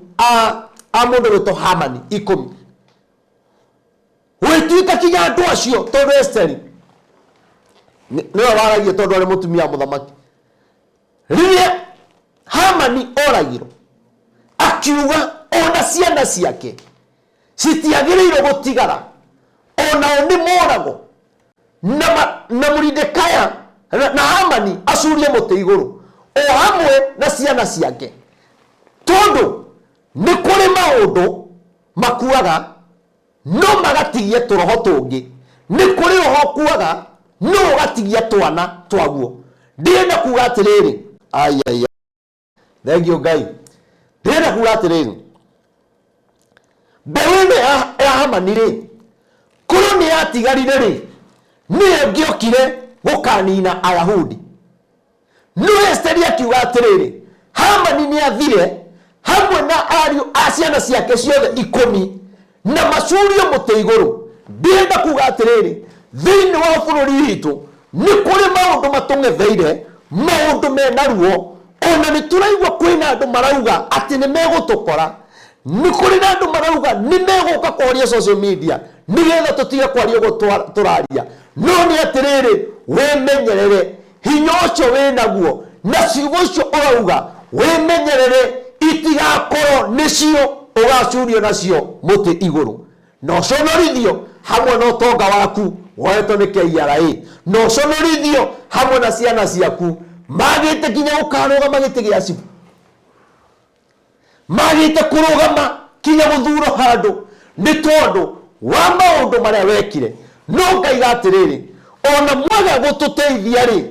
a mũndũ wĩtwo Hamani 10. Gwĩtuĩka kinya andũ acio, tondũ Esteri nĩwe waragia tondũ arĩ mũtumia wa mũthamaki. Rĩrĩa Hamani oragirwo, akiuga ona ciana ciake citiagĩrĩirwo gũtigara, onao nĩ moragwo, na Mũridekaya na Hamani acurie mũtĩ igũrũ o hamwe na ciana ciake, tondũ nĩ kũrĩ maũndũ makuaga no magatigia tũroho tũngĩ, nĩ kũrĩ roho ũkuaga no ũgatigia twana twaguo. Ndĩrenda kuga atĩrĩrĩ, ai ai, thengio Ngai, ndĩrenda kuga atĩrĩrĩ, mbeũ ĩno ya Hamani rĩ, korwo nĩ yatigarire rĩ, nĩyo ĩngĩokire gũkanina Ayahudi. No Esteri akiuga atĩrĩrĩ, Hamani nĩ athire hamwe na ariũ a ciana ciake ciothe 10, na macurio mũtĩ igũrũ. Ndĩrenda kuga atĩrĩrĩ, thĩinĩ wa bũrũri witũ nĩ kũrĩ maũndũ matũng'etheire, maũndũ mena ruo. Ona nĩ tũraigua kwĩna andũ marauga atĩ nĩ megũtũkora, nĩ kũrĩ na andũ marauga nĩ megũka kũhoria social media nĩgetha tũtige kwaria ũguo tũraria. No nĩ atĩrĩrĩ, wĩmenyerere hinya ũcio wĩnaguo na ciugo icio ũrauga, wĩmenyerere itigakorwo nĩcio ũgacurio nacio mũtĩ igũrũ, na ũconorithio hamwe na ũtonga waku woetwo nĩ KRA, na ũconorithio hamwe na ciana ciaku magĩte kinya gũkarũgama gĩtĩ gĩa cibũ, magĩte kũrũgama kinya gũthuro handũ, nĩ tondũ wa maũndũ marĩa wekire. No ngaiga atĩrĩrĩ, ona mwaga gũtũteithia rĩ,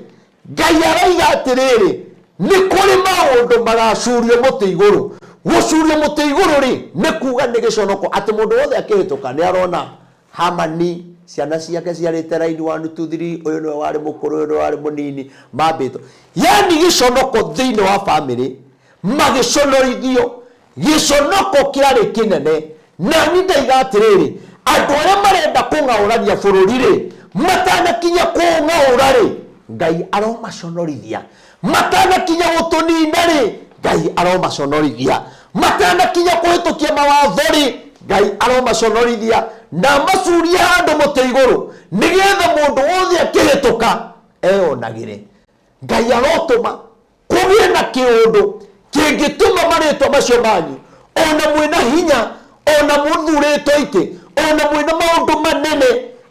Ngai araiga atĩrĩrĩ, nĩ kũrĩ maũndũ magacurio mũtĩ igũrũ. Gũcurio mũtĩ igũrũ rĩ, nĩ kuga nĩ gĩconoko atĩ mũndũ wothe akĩhĩtũka nĩ arona Hamani, ciana ciake ciarĩte raini 1 2 3, ũyũ nĩwe warĩ mũkũrũ, ũyũ nĩwe warĩ mũnini, mambĩtwo. Yani gĩconoko thĩinĩ wa famĩlĩ, magĩconorithio. Gĩconoko kĩarĩ kĩnene. Nani ndaiga atĩrĩrĩ, andũ arĩa marenda kũng'aũrania bũrũri rĩ, matanakinya kũng'aũra rĩ, Ngai aromaconorithia. Matanakinya gũtũnina rĩ, Ngai aromaconorithia. Matanakinya kũhĩtũkia mawatho rĩ, Ngai aromaconorithia na amacurie handũ mũtĩ igũrũ, nĩgetha mũndũ wothe akĩhĩtũka eyonagĩre. Ngai arotũma kũgĩe na kĩũndũ kĩngĩtũma marĩtwa macio manyu, ona mwĩna hinya, ona mũthurĩtwo itĩ, ona mwĩna maũndũ manene,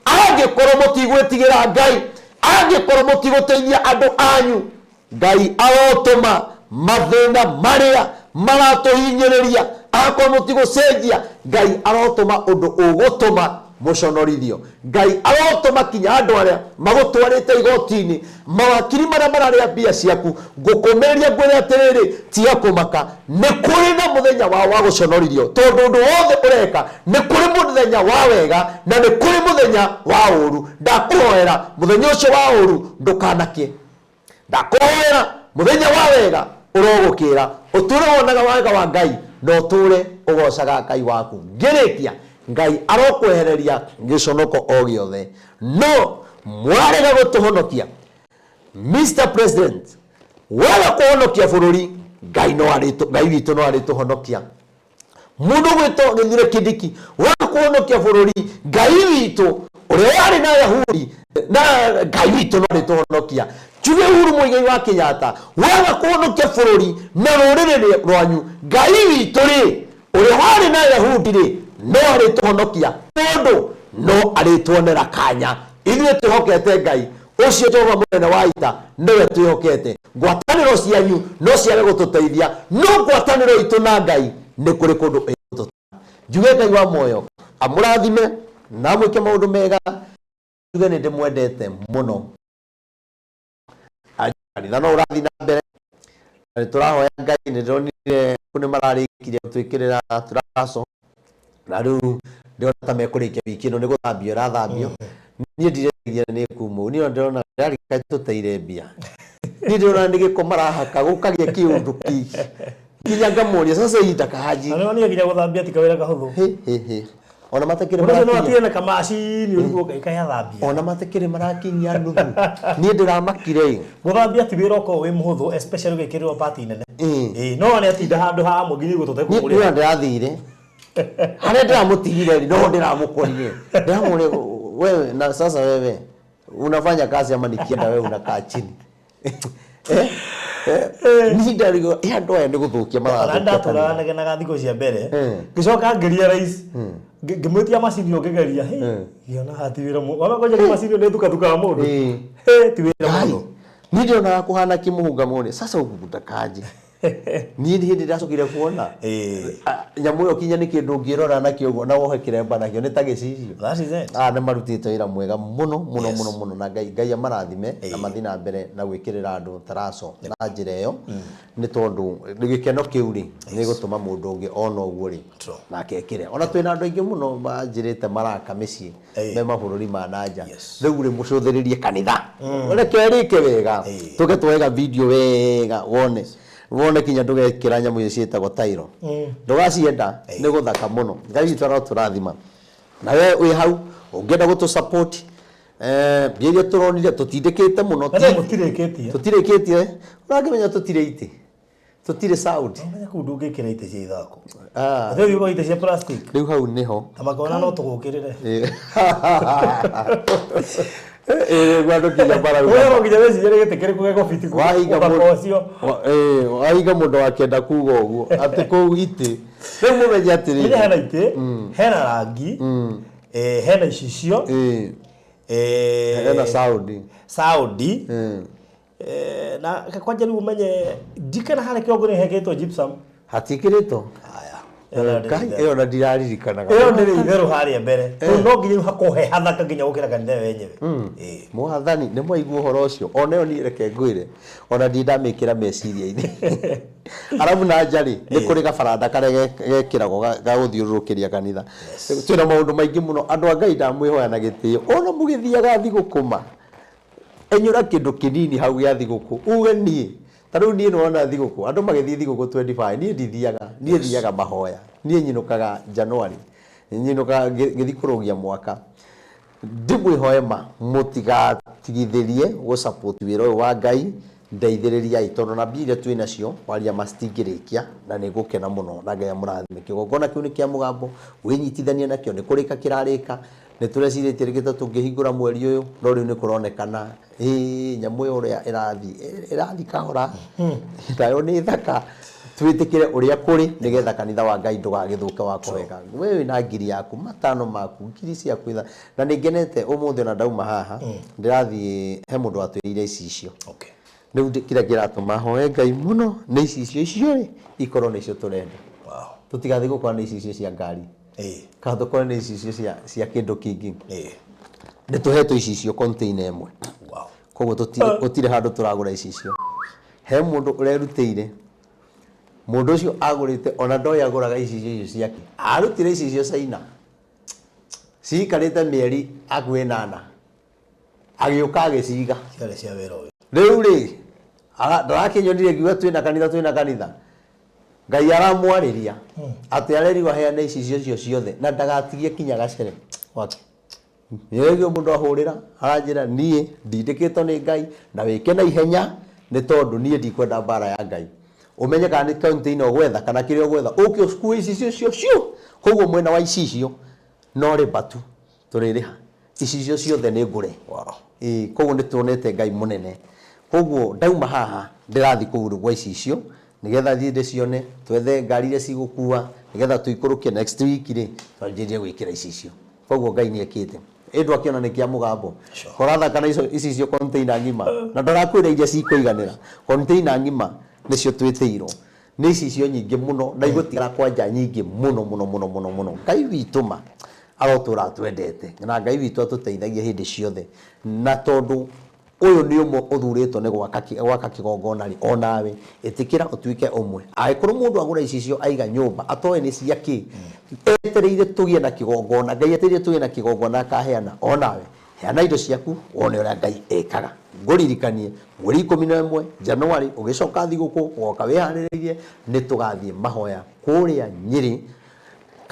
angĩkorwo mũtigwĩtigĩra Ngai, angĩkorwo mũtigũteithia andũ anyu, Ngai arotũma mathĩna marĩa maratũhinyĩrĩria, akorwo mũtigũcenjia, Ngai arotũma ũndũ ũgũtũma mũconorithio. Ngai arotũma kinya andũ arĩa magũtwarĩte igoti-inĩ, mawakiri marĩa mararĩa mbia ciaku, ngũkũmĩrĩria ngwĩre atĩrĩrĩ, tiga kũmaka, nĩ kũrĩ na mũthenya wao wa gũconorithio, tondũ ũndũ wothe ũreka nĩ kũrĩ mũthenya wa wega na nĩ kũrĩ mũthenya wa ũru. Ndakũhoera mũthenya ũcio wa ũru ndũkanakĩe. Ndakũhoera mũthenya wa wega ũrogũkĩra, ũtũre wonaga wega wa Ngai na ũtũre ũgocaga Ngai waku. Ngĩrĩkia, Ngai arokwehereria gĩconoko o gĩothe. No mwarega gũtũhonokia, Mr President, waga kũhonokia bũrũri, Ngai no arĩtũ, Ngai witũ no arĩtũhonokia. Mũndũ gwĩtwo Gĩthure Kindiki, waga kũhonokia bũrũri, Ngai witũ ũrĩa warĩ na Ayahudi na Ngai witũ no arĩtũhonokia. Njuge Uhuru Muigai wa Kenyatta, waga kũhonokia bũrũri na rũrĩrĩ rwanyu, Ngai witũ rĩ, ũrĩa warĩ na Ayahudi rĩ, no arĩtũhonokia, tondũ no arĩtuonera kanya. Ithuĩ twĩhokete Ngai ũcio, Jehova mũnene wa ita nĩwe twĩhokete. Ngwatanĩro cianyu no ciage gũtũteithia, no ngwatanĩro itũ na Ngai nĩ kũrĩ kũndũ ĩgũtũtwara. Njuge Ngai wa muoyo amũrathime na amwĩke maũndũ mega. Njuge nĩ ndĩmwendete mũno. Kanitha no ũrathiĩ na mbere na nĩ tũrahoya Ngai. Nĩ ndĩronire nĩ mararĩkirie gũtwĩkĩrĩra turaco, na rĩu ndĩrona ta mekũrĩkia wiki ĩno, nĩ gũthambio ĩrathambio. Niĩ ndireciria nĩ kuma ũguo, niĩ ndĩrona ndĩrarika tũteire mbia, niĩ ndĩrona nĩ gĩko marahaka gũkagĩa kĩũndũ kĩingĩ, nginya ngamoria sasa hii itakaji. Na nĩwonire nginya gũthambia ti kawĩra kahũthũ. He, he, he. Ona matakĩrĩ Ũndũ ũcio no marakinyia atige na kamacini ũrigwo kayathambia. Ona matakĩrĩ marakinyia nuthu, niĩ ndĩramakire ĩ. Gũthambia ti wĩra ũkoragwo wĩ mũhũthũ, especially ũgĩkĩrĩrwo party nene. Ĩĩ, no nĩ atinda handũ hamwe nginya igũtũ Niĩ tekũmũrĩa. niĩ ndĩrathire harĩa ndĩramũtigire rĩ, noho ndĩramũkorire, ndĩramũria, "Wewe na sasa wewe unafanya kazi ama nikienda wewe unakaa chini?" Eh, eh, niĩ ndarigwo ĩ andũ aya nĩ gũthũkia Ona marathũkia ndatũraga kanitha. negenaga thikũ cia mbere, ngĩcoka ngĩrealize, ngĩmwĩtia macini ĩyo ngĩgeria, hĩ, ngĩona haha ti wĩra ona kwanja nĩ macini ĩyo nĩ ĩthukathukaga mũndũ. Hĩ, ti wĩra Ngai, mũhũthũ. Niĩ ndĩronaga kũhana kĩmũhunga mũne sasa ũgundakaje niĩ hĩndĩ ndacokire kuona ah, nyamũ ĩyo kinya nĩ kĩndũ ũngĩrora nakĩo ũguo na wohe kĩremba nakĩo nĩ ta gĩcicio. That is it. Ah, nĩ marutĩte wĩra mwega mũno mũno mũno mũno, na Ngai Ngai amarathime na mathiĩ na mbere na gwĩkĩrĩra andũ taraco na njĩra ĩyo, nĩ tondũ gĩkeno kĩu rĩ nĩ gũtũma mũndũ ũngĩ ona ũguo rĩ nake ekĩre. Ona twĩna andũ aingĩ mũno manjĩrĩte maraka mĩciĩ me mabũrũri ma nanja. Rĩu rĩ mũcũthĩrĩrie kanitha, reke ĩrĩke wega, tũke tuoe video wega wone wone kinya ndũgekĩra nyamũ icio ciĩtagwo tairo, ndũgacienda, nĩ gũthaka mũno. Ngai witũ arotũrathima. Na we wĩ hau ũngĩenda gũtũ support, mbia iria tũronire tũtindĩkĩte mũno. Na rĩu mũtirĩkĩtie. Tũtirĩkĩtie, ũrakĩmenya tũtirĩ itĩ, tũtirĩ sound. Ũmenye kũu ndũngĩkĩra itĩ cia ithako. Ah. Atĩ ũthiĩ ũgũre itĩ cia plastic. Rĩu hau nĩho. Na makona no tũgũkĩrĩre. Ĩĩ, andũ nginya marauga. Wewe no nginya wĩcirie nĩ gĩtĩ kĩrĩkũ gĩgũbiti Wahinga mũthako mũndũ ũcio. Wahinga mũndũ wakĩenda kuga ũguo atĩ kũu itĩ rĩu mũmenye atĩrĩrĩ. Menya hena itĩ, hena rangi, hena icicio, hena sound. Sound. Na kwanja rĩu ũmenye ndikana harĩa kĩongo nĩ hekĩtwo gypsum. Hatiĩkĩrĩtwo. Ĩyo nĩ Ngai, itherũ. ĩyo na ndiraririkanaga. Ĩyo nĩ itherũ harĩa mbere. Rĩu no nginya rĩu hakorwo he hathaka nginya gũkĩra kanitha ĩyo yenyewe. Mwathani nĩ mwaigua ũhoro ũcio, ona ĩyo niĩ reke ngwĩre, ona ndirĩ ndamĩkĩra meciria-inĩ. Arabu na nja rĩ, nĩ kũrĩ gabaranda karĩa gekĩragwo ga gũthiũrũrũkĩria kanitha. Twĩna maũndũ maingĩ mũno andũ a Ngai, ndamwĩhoya na gĩtĩo, ona mũgĩthiaga thigũkũ ma enyũra kĩndũ kĩnini hau gĩa thigũkũ, uge niĩ ta rĩu niĩ nĩwona thigũkũ andũ magĩthiĩ thigũkũ 25, niĩ ndithiaga, niĩ thiaga mahoya, niĩ nyinũkaga January, nyinũkaga ngĩthiĩ kũrũgia mwaka. Ndimwĩhoe ma mũtigatigithĩrie gũ support wĩra ũyũ wa Ngai, ndeithĩrĩriai tondũ na mbia iria twĩ nacio waria ma citingĩrĩkia, na nĩ ngũkena mũno na Ngai amũrathime. Kĩgongona kĩu nĩ kĩa mũgambo, wĩnyitithanie nakĩo, nĩ kũrĩka kĩrarĩka, nĩ tũrecirĩtie rĩngĩ ta tũngĩhingũra mweri ũyũ, no rĩu nĩ kũronekana ĩĩ nyamũ ĩyo ũrĩa ĩrathiĩ ĩrathiĩ kahora, nayo nĩ thaka, twĩtĩkĩre ũrĩa kũrĩ nĩgetha kanitha wa Ngai ndũgagĩthũke wa kũheka. We wĩna ngiri yaku, matano maku, ngiri ciaku itha, na nĩ ngenete ũmũthĩ ona ndauma haha ndĩrathiĩ he mũndũ watwĩrĩire icicio. Rĩu kĩrĩa kĩratũma hoe Ngai mũno nĩ icicio icio rĩ ikorwo nĩcio tũrenda. Tũtigathiĩ gũkorwo nĩ icicio cia ngari kana tũkorwo nĩ icicio cia kĩndũ kĩngĩ. Nĩ tũhetwo icicio container ĩmwe, koguo gũtirĩ handũ tũragũra icicio. He mũndũ ũrerutĩire, mũndũ ũcio agũrĩte ona ndoĩ agũraga icicio icio ciake, arutire icicio China ciikarĩte mĩeri hakuhĩ 8, agĩũka agĩciga. Ciarĩ cia wĩra ũyũ. Rĩu rĩ ndarakĩnyonire ngiuga twĩna kanitha, twĩna kanitha, Ngai aramwarĩria atĩ arerirwo aheane icicio icio ciothe na ndagatigie kinya gacere. Nĩguo mũndũ ahũrĩra aranjĩra niĩ ndindĩkĩtwo nĩ Ngai na wĩke na ihenya nĩ tondũ niĩ ndikwenda mbara ya Ngai. Ũmenye kana nĩ container ũgwetha kana kĩrĩa ũgwetha ũke ũcukue icicio icio cio. Koguo mwena wa icicio no rĩba tu tũrĩrĩha, icicio ciothe nĩ ngũre. Ĩĩ, koguo nĩ tuonete Ngai mũnene. Koguo ndauma haha ndĩrathiĩ kũu rĩu gwa icicio nĩgetha thiĩ ndĩcione, twethe ngari iria cigũkua nĩgetha tũikũrũkie next week rĩ twanjĩrĩrie gwĩkĩra icicio. Koguo Ngai nĩ ekĩte. Ĩ ndwakĩona nĩ kĩa mũgambo korathaka na icicio container ng'ima, na ndarakwĩra iria cikũiganĩra, container ng'ima nĩcio twĩtĩirwo, nĩ icicio nyingĩ mũno na igũtigara kwanja nyingĩ mũno mũno mũno mũno mũno. Ngai witũ ma arotũra atwendete, na Ngai witũ atũteithagia hĩndĩ ciothe, na tondũ ũyũ nĩ ũmwe ũthurĩtwo nĩ gwaka kĩgongona rĩ, onawe ĩtĩkĩra ũtuĩke ũmwe. Angĩkorwo mũndũ agũra icicio aiga nyũmba atoĩ nĩ cia kĩ, etereire tũgĩe na kĩgongona, Ngai etereire tũgĩe na kĩgongona akaheana, onawe heana indo ciaku wone ũrĩa Ngai ekaga. Ngũririkanie mweri 11 January ũgĩcoka thigũkũ ũgoka wĩharĩrĩirie, nĩ tũgathiĩ mahoya kũrĩa Nyĩrĩ.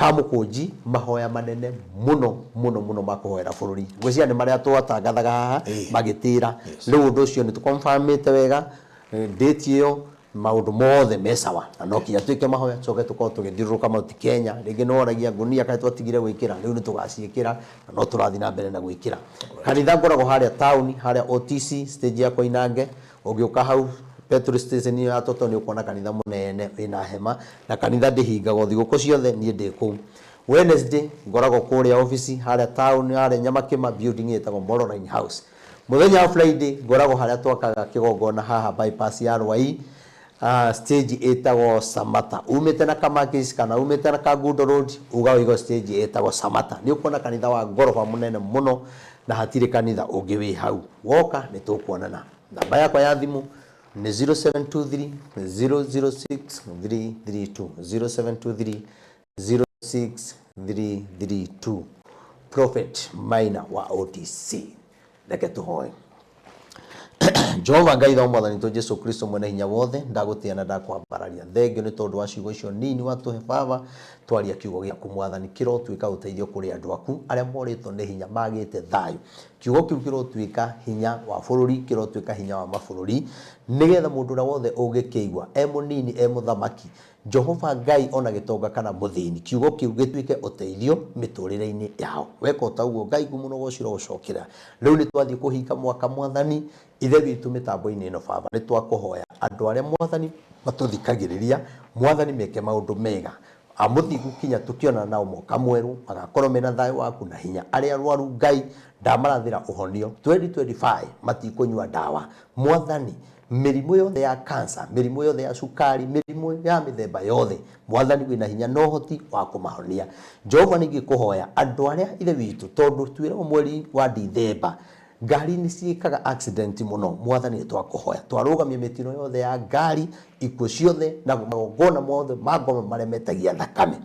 Kamũkũnji mahoya manene mũno mũno mũno ma kũhoera bũrũri. Ngwĩciria nĩ marĩa twatangathaga haha magĩtĩra. Rĩu ũndũ ũcio nĩ tũconfirmĩte wega date ĩyo, maũndũ mothe me sawa, na no kinya twĩke mahoya tũcoke tũkorwo tũgĩthiũrũrũka Mount Kenya. Rĩngĩ nĩ woragia ngũnia kaĩ twatigire gwĩkĩra, rĩu nĩ tũgaciĩkĩra na no tũrathiĩ na mbere na gwĩkĩra. Kanitha ngoragwo harĩa taũni, harĩa OTC stage ya Koinange. Ũngĩũka hau petrol station ĩyo ya Toto nĩ ũkuona kanitha mũnene wĩna hema, na kanitha ndĩhingagwo thigũkũ ciothe, niĩ ndĩ kũu. Wednesday ngoragwo kũrĩa obici harĩa town, harĩa Nyamakĩma, building ĩtagwo Moroline House. Mũthenya wa Friday ngoragwo harĩa twakaga kĩgongona haha bypass ya Rwai, stage ĩtagwo Samata. Umĩte na Kamakis kana umĩte na Kangundo Road, uga ũigo stage ĩtagwo Samata. Nĩ ũkuona kanitha wa ngoroba mũnene mũno na hatirĩ kanitha ũngĩ wĩ hau. Woka nĩ tũkuonana. Namba yakwa ya thimũ nĩ 0723 006 332, 0723 006 332. Prophet Maina wa OTC. Reke tũhoe. Jehova Ngai tha mwathani tũ Jesu Kristo mwene hinya wothe, ndagũtĩa na ndakwambararia. Thengio nĩ tondũ wa ciugo icio nini watũhe Baba, twaria kiugo gĩaku Mwathani, kĩrotuĩka ũteithio kũrĩ andũ aku arĩa morĩtwo nĩ hinya, magĩte thayũ. Kiugo kĩu kĩrotuĩka hinya wa bũrũri, kĩrotuĩka hinya wa mabũrũri, nĩgetha mũndũ ũrĩa wothe ũngĩkĩigua, e mũnini e mũthamaki, Jehova Ngai ona gĩtonga kana mũthĩni, kiugo kĩu gĩtuĩke ũteithio mĩtũrĩre-inĩ yao. Weka o ta ũguo Ngai ngumo na ũgoci ũrogũcokera. Rĩu nĩ twathiĩ kũhinga mwaka Mwathani, Ithe witũ mĩtambo-inĩ ĩno Baba, nĩ twakũhoya andũ arĩa Mwathani matũthikagĩrĩria, Mwathani meke maũndũ mega. Amũthingu kinya tũkĩonana nao mwaka mwerũ, magakorwo mena thayũ waku na hinya. Arĩa arwaru Ngai ndamarathĩra ũhonio 2025 matikũnyua ndawa. Mwathani, mĩrimũ yothe ya cancer, mĩrimũ yothe ya cukari, mĩrimũ ya mĩthemba yothe, Mwathani wĩna hinya na ũhoti wa kũmahonia. Jehova nĩ ingĩkũhoya andũ arĩa Ithe witũ, tondũ twĩragwo mweri wa Dithemba ngari nĩ ciĩkaga accident mũno, Mwathani nĩ twakũhoya twarũgamia mĩtino yothe ya ngari, ikuũ ciothe na magongona mothe ma ngoma marĩa metagia thakame.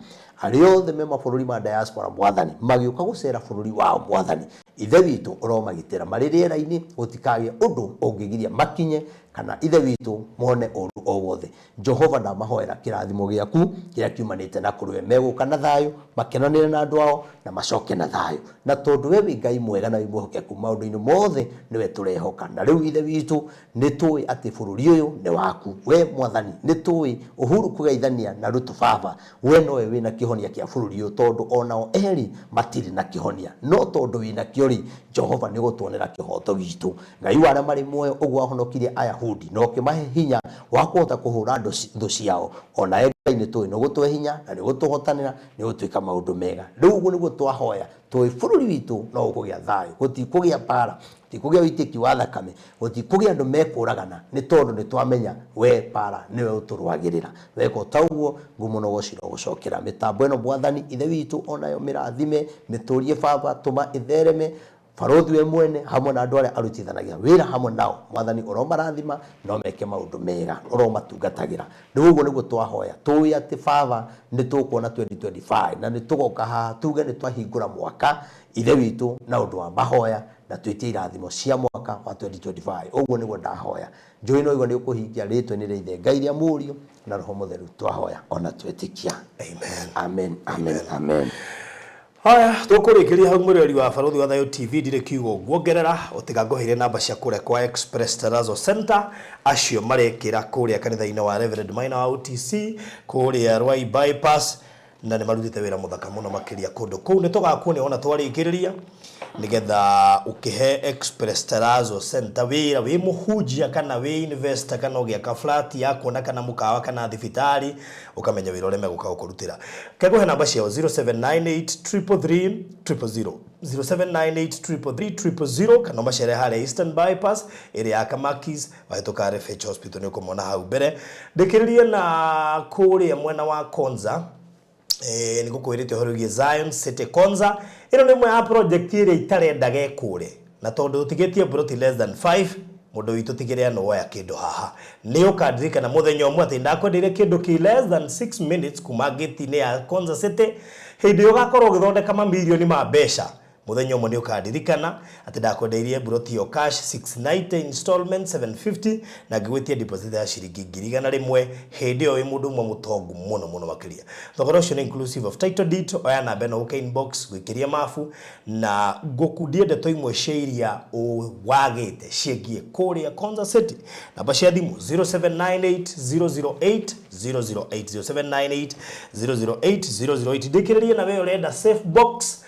Arĩa othe me mabũrũri ma diaspora Mwathani magĩũka gũcera bũrũri wao Mwathani Ithe witũ ũromagitĩra marĩ rĩera-inĩ, gũtikagĩe ũndũ ũngĩgiria makinye kana Ithe witũ mone ũru o wothe. Jehova ndamahoera kĩrathimo gĩaku kĩrĩa kiumanĩte na kũrĩ we. Megũka na thayũ, makenanĩre na andũ ao, na macoke na thayũ. Na tondũ we wĩ Ngai mwega na wĩ mwĩhokeku maũndũ-inĩ mothe, nĩwe tũrehoka. Na rĩu Ithe witũ, nĩ tũĩ atĩ bũrũri ũyũ nĩ waku. We Mwathani, nĩ tũĩ Uhuru kũgeithania na Ruto baba, we nowe wĩna kĩhonia kĩa bũrũri ũyũ, tondũ o nao erĩ matirĩ na kĩhonia. No tondũ wĩna kĩo-rĩ, Jehova nĩ ũgũtuonera kĩhoto gitũ. Ngai wa arĩa marĩ muoyo, ũguo wahonokirie Ayahudi na ũkĩmahe hinya wa kũhota kũhũra thũ ciao, o nawe Ngai nĩ tũĩ nĩ ũgũtũhe hinya na nĩ ũgũtũhotanĩra, nĩ ũgũtwĩka maũndũ mega. Rĩu ũguo nĩguo twahoya, tũĩ bũrũri witũ no ũkũgĩa thayũ, gũtikũgĩa mbara, gũtikũgĩa ũitĩki wa thakame, gũtikũgĩa andũ mekũragana, nĩ tondũ nĩ twamenya we mbara nĩwe ũtũrũagĩrĩra. Weka o ta ũguo, ngumo na ũgoci irogũcokera. Mĩtambo ĩno Mwathani Ithe witũ o nayo mĩrathime, mĩtũrie Baba, tũma ĩthereme, Barũthi we mwene hamwe na andũ arĩa arutithanagia wĩra hamwe nao, Mwathani ũromarathima no meke maũndũ mega, ũromatungatagĩra. Rĩu ũguo nĩguo twahoya, tũĩ atĩ Baba nĩ tũkuona 2025 na nĩ tũgoka haha tuge nĩ twahingũra mwaka Ithe witũ na ũndũ wa mahoya na twĩtie irathimo cia mwaka wa 2025. Ũguo nĩguo ndahoya. Njũĩ no igua nĩ ũkũhingia rĩtwa-inĩ rĩa Ithe Ngai rĩa Mũriũ na Roho Mũtheru twahoya ona twetĩkia. Amen. Amen, amen, amen. Haya, tũkũrĩkĩria hau mwĩroreri wa Barũthi wa Thayũ TV, ndirĩ kiugo nguongerera ũtiga ngũheire namba cia kũrĩa kwa Express Terrazzo Center, acio marekĩra kũrĩa kanitha-inĩ wa Reverend Maina wa OTC kũrĩa Ruai Bypass, na nĩ marutĩte wĩra mũthaka mũno makĩria kũndũ kũu. Nĩ tũgakuonia wona twarĩkĩrĩria nĩgetha ũkĩhe Express Terrazzo Center wĩra, wĩ mũhunjia kana wĩ investor kana ũgĩaka flat ya kuona kana mũkawa kana thibitarĩ, ũkamenya wĩra ũrĩa megũka gũkũrutĩra. Reke ngũhe namba ciao 0798 333 000, 0798 333 000, kana ũmacere harĩa Eastern Bypass ĩrĩa ya Kamakis, wahĩtũka RFH Hospital nĩ ũkũmona hau mbere. Ndĩkĩrĩrie na kũrĩa mwena wa Konza, nĩ ngũkwĩrĩte ũhoro wĩgiĩ Zion City Konza. Ĩno nĩ ĩmwe ya project ĩrĩa itarendaga ĩkũre, na tondũ ũtigĩtie plot less than 5, mũndũ witũ tigĩrĩra nĩ woya kĩndũ haha. Nĩ ũkandirikana mũthenya ũmwe atĩ ndakwendeire kĩndũ kĩ less than 6 minutes kuma gate-inĩ ya Konza City, hĩndĩ ĩyo ũgakorwo ũgĩthondeka mamirioni ma mbeca. Muthenya ũmwe nĩ ũkandirikana atĩ ndakwendeirie mburoti ĩyo cash 690, installment 750, na ngĩgwĩtia deposit ya ciringi 100,000. Hĩndĩ ĩyo wĩ mũndũ ũmwe mũtongu mũno mũno makĩria. Thogora ũcio nĩ inclusive of title deed. Oya namba ĩno ũke inbox gwĩkĩria mabu na ngũkundie ndeto imwe cia iria wagĩte ciĩgiĩ kũrĩa Konza City. Namba cia thimũ 0798 008 008, 0798 008 008. Ndĩkĩrĩrie na we ũrenda safe box,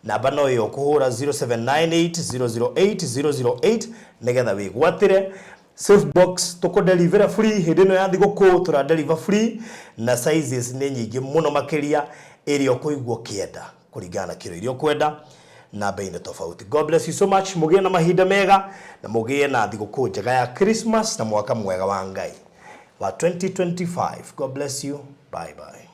namba no ĩyo kũhũra 0798 008 008 nĩgetha wĩgwatĩre safe box. Tũkũ free hĩndĩ ĩno ya thigũkũ, tũra deliver free, na sizes nĩ nyingĩ mũno makĩria ĩrĩa ũkũigua ũkĩenda kũringana na kĩro iria ũkwenda na bei nĩ tofauti. God bless you so much. Mũgĩe na mahinda mega na mũgĩe na thigũkũ njega ya Christmas na mwaka mwega wa Ngai wa 2025. God bless you. Bye bye.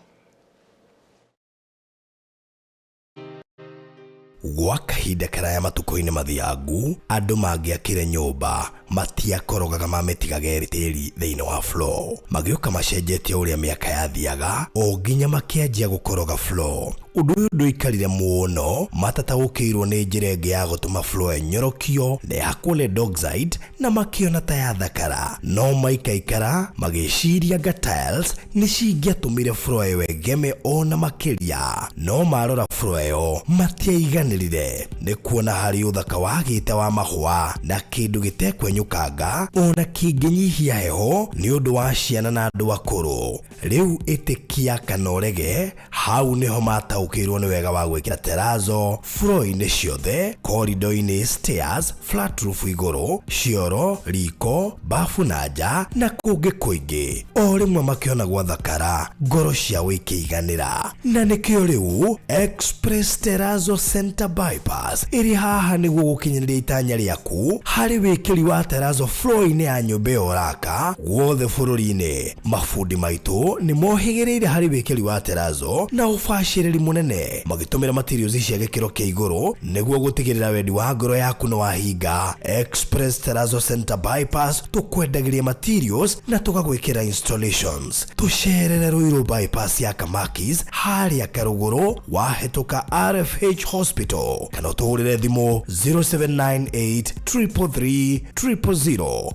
Gwa kahinda karaya matukũ-inĩ mathiangu, andũ mangĩakire nyũmba matiakorogaga mamĩtigaga ĩrĩ tĩri thĩinĩ wa floor. Magĩũka macenjetie ũrĩa mĩaka yathiaga o nginya makĩanjia gũkoroga floor. Ũndũ ũyũ ndũikarire mũno matataũkĩirwo nĩ njĩra ĩngĩ ya gũtũma floor ĩnyorokio na ĩhakwo lead oxide, na makĩona ta yathakara, no maikaikara magĩciria nga tiles nĩ cingĩatũmire floor ĩyo ĩgeme ona makĩria. No marora floor ĩyo matiaiganĩrire nĩ kuona harĩ ũthaka wagĩte wa mahũa na kĩndũ gĩtekwenyũkanga ona kĩngĩnyihia heho nĩ ũndũ wa ciana na andũ akũrũ. Rĩu ĩtĩkia kana ũrege, hau nĩho mataũkĩirwo nĩ wega wa gwĩkĩra terrazzo floor-inĩ ciothe, corridor-inĩ, stairs, flat roof igũrũ, cioro, riko, bafu na nja na kũngĩ kũingĩ. O rĩmwe makĩona gwathakara, ngoro ciao ikĩiganĩra, na nĩkĩo rĩu Express Terrazzo Center Bypass ĩrĩ haha nĩguo gũkinyanĩria itanya rĩaku harĩ wĩkĩri wa terrazzo floor-inĩ ya nyũmba ĩyo ũraka guothe bũrũri-inĩ. Mabundi maitũ nĩ mohĩgĩrĩire harĩ wĩkĩri wa terrazzo na ũbacĩrĩri mũnene, magĩtũmĩra materials cia gĩkĩro kĩa igũrũ nĩguo gũtigĩrĩra wendi wa ngoro yaku nĩ wahinga. Express Terrazzo Center Bypass, tũkwendagĩria materials na tũgagwĩkĩra installations. Tũcerere Ruiru Bypass ya Kamakis harĩa Karũgũrũ wahĩtũka RFH Hospital, kana ũtũhũrĩre thimũ 0798 333 000.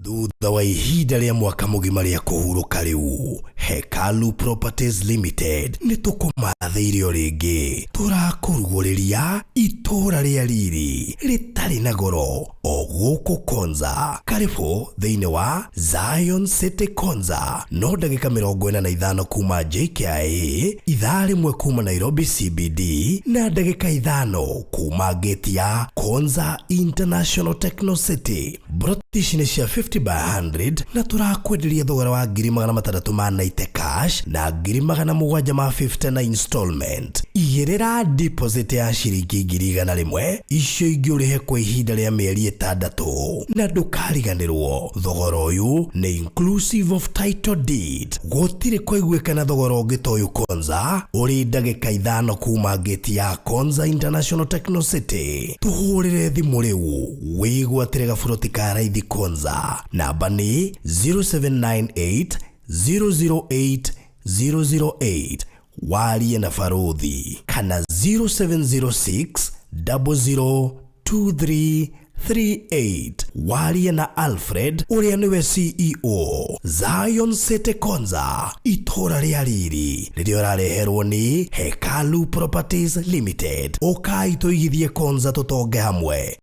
Thutha wa ihinda rĩa mwaka mũgima rĩa kũhurũka, rĩu Hekalu Properties Limited nĩ tũkũmathĩire o rĩngĩ. Tũrakũrugũrĩria itũũra rĩa riri rĩtarĩ na goro o gũkũ Konza. Karibu thĩinĩ wa Zion City Konza, no ndagĩka 45 kuma JKIA, ithaa rĩmwe kuma Nairobi CBD, na ndagĩka 5 kuma gate ya Konza International Techno City. Broti ici nĩ cia 50 by 100 na tũrakwenderia thogora wa 690,000 cash na 750,000 na installment. Igĩrĩra deposit ya ciringi 100,000, icio ingĩ ũrĩhe kwa ihinda rĩa mĩeri 6, na ndũkariganĩrwo thogora ũyũ nĩ inclusive of title deed. Gũtirĩ kũiguĩkana thogora ũngĩ ta ũyũ Konza, ũrĩ ndagĩka 5 kuma gate ya Konza International Techno City. Tũhũrĩre thimũ rĩu wĩgwatĩre gaburoti ka raithi Konza. Namba nĩ 0798 008 008, warie na baruthi, kana 0706 002338, warie na Alfred ũrĩa nĩwe CEO. Zion City Konza, itũũra rĩa riri rĩrĩa ũrareherwo nĩ Hekalu Properties Limited. Ũkai tũigithie Konza, tũtonge hamwe.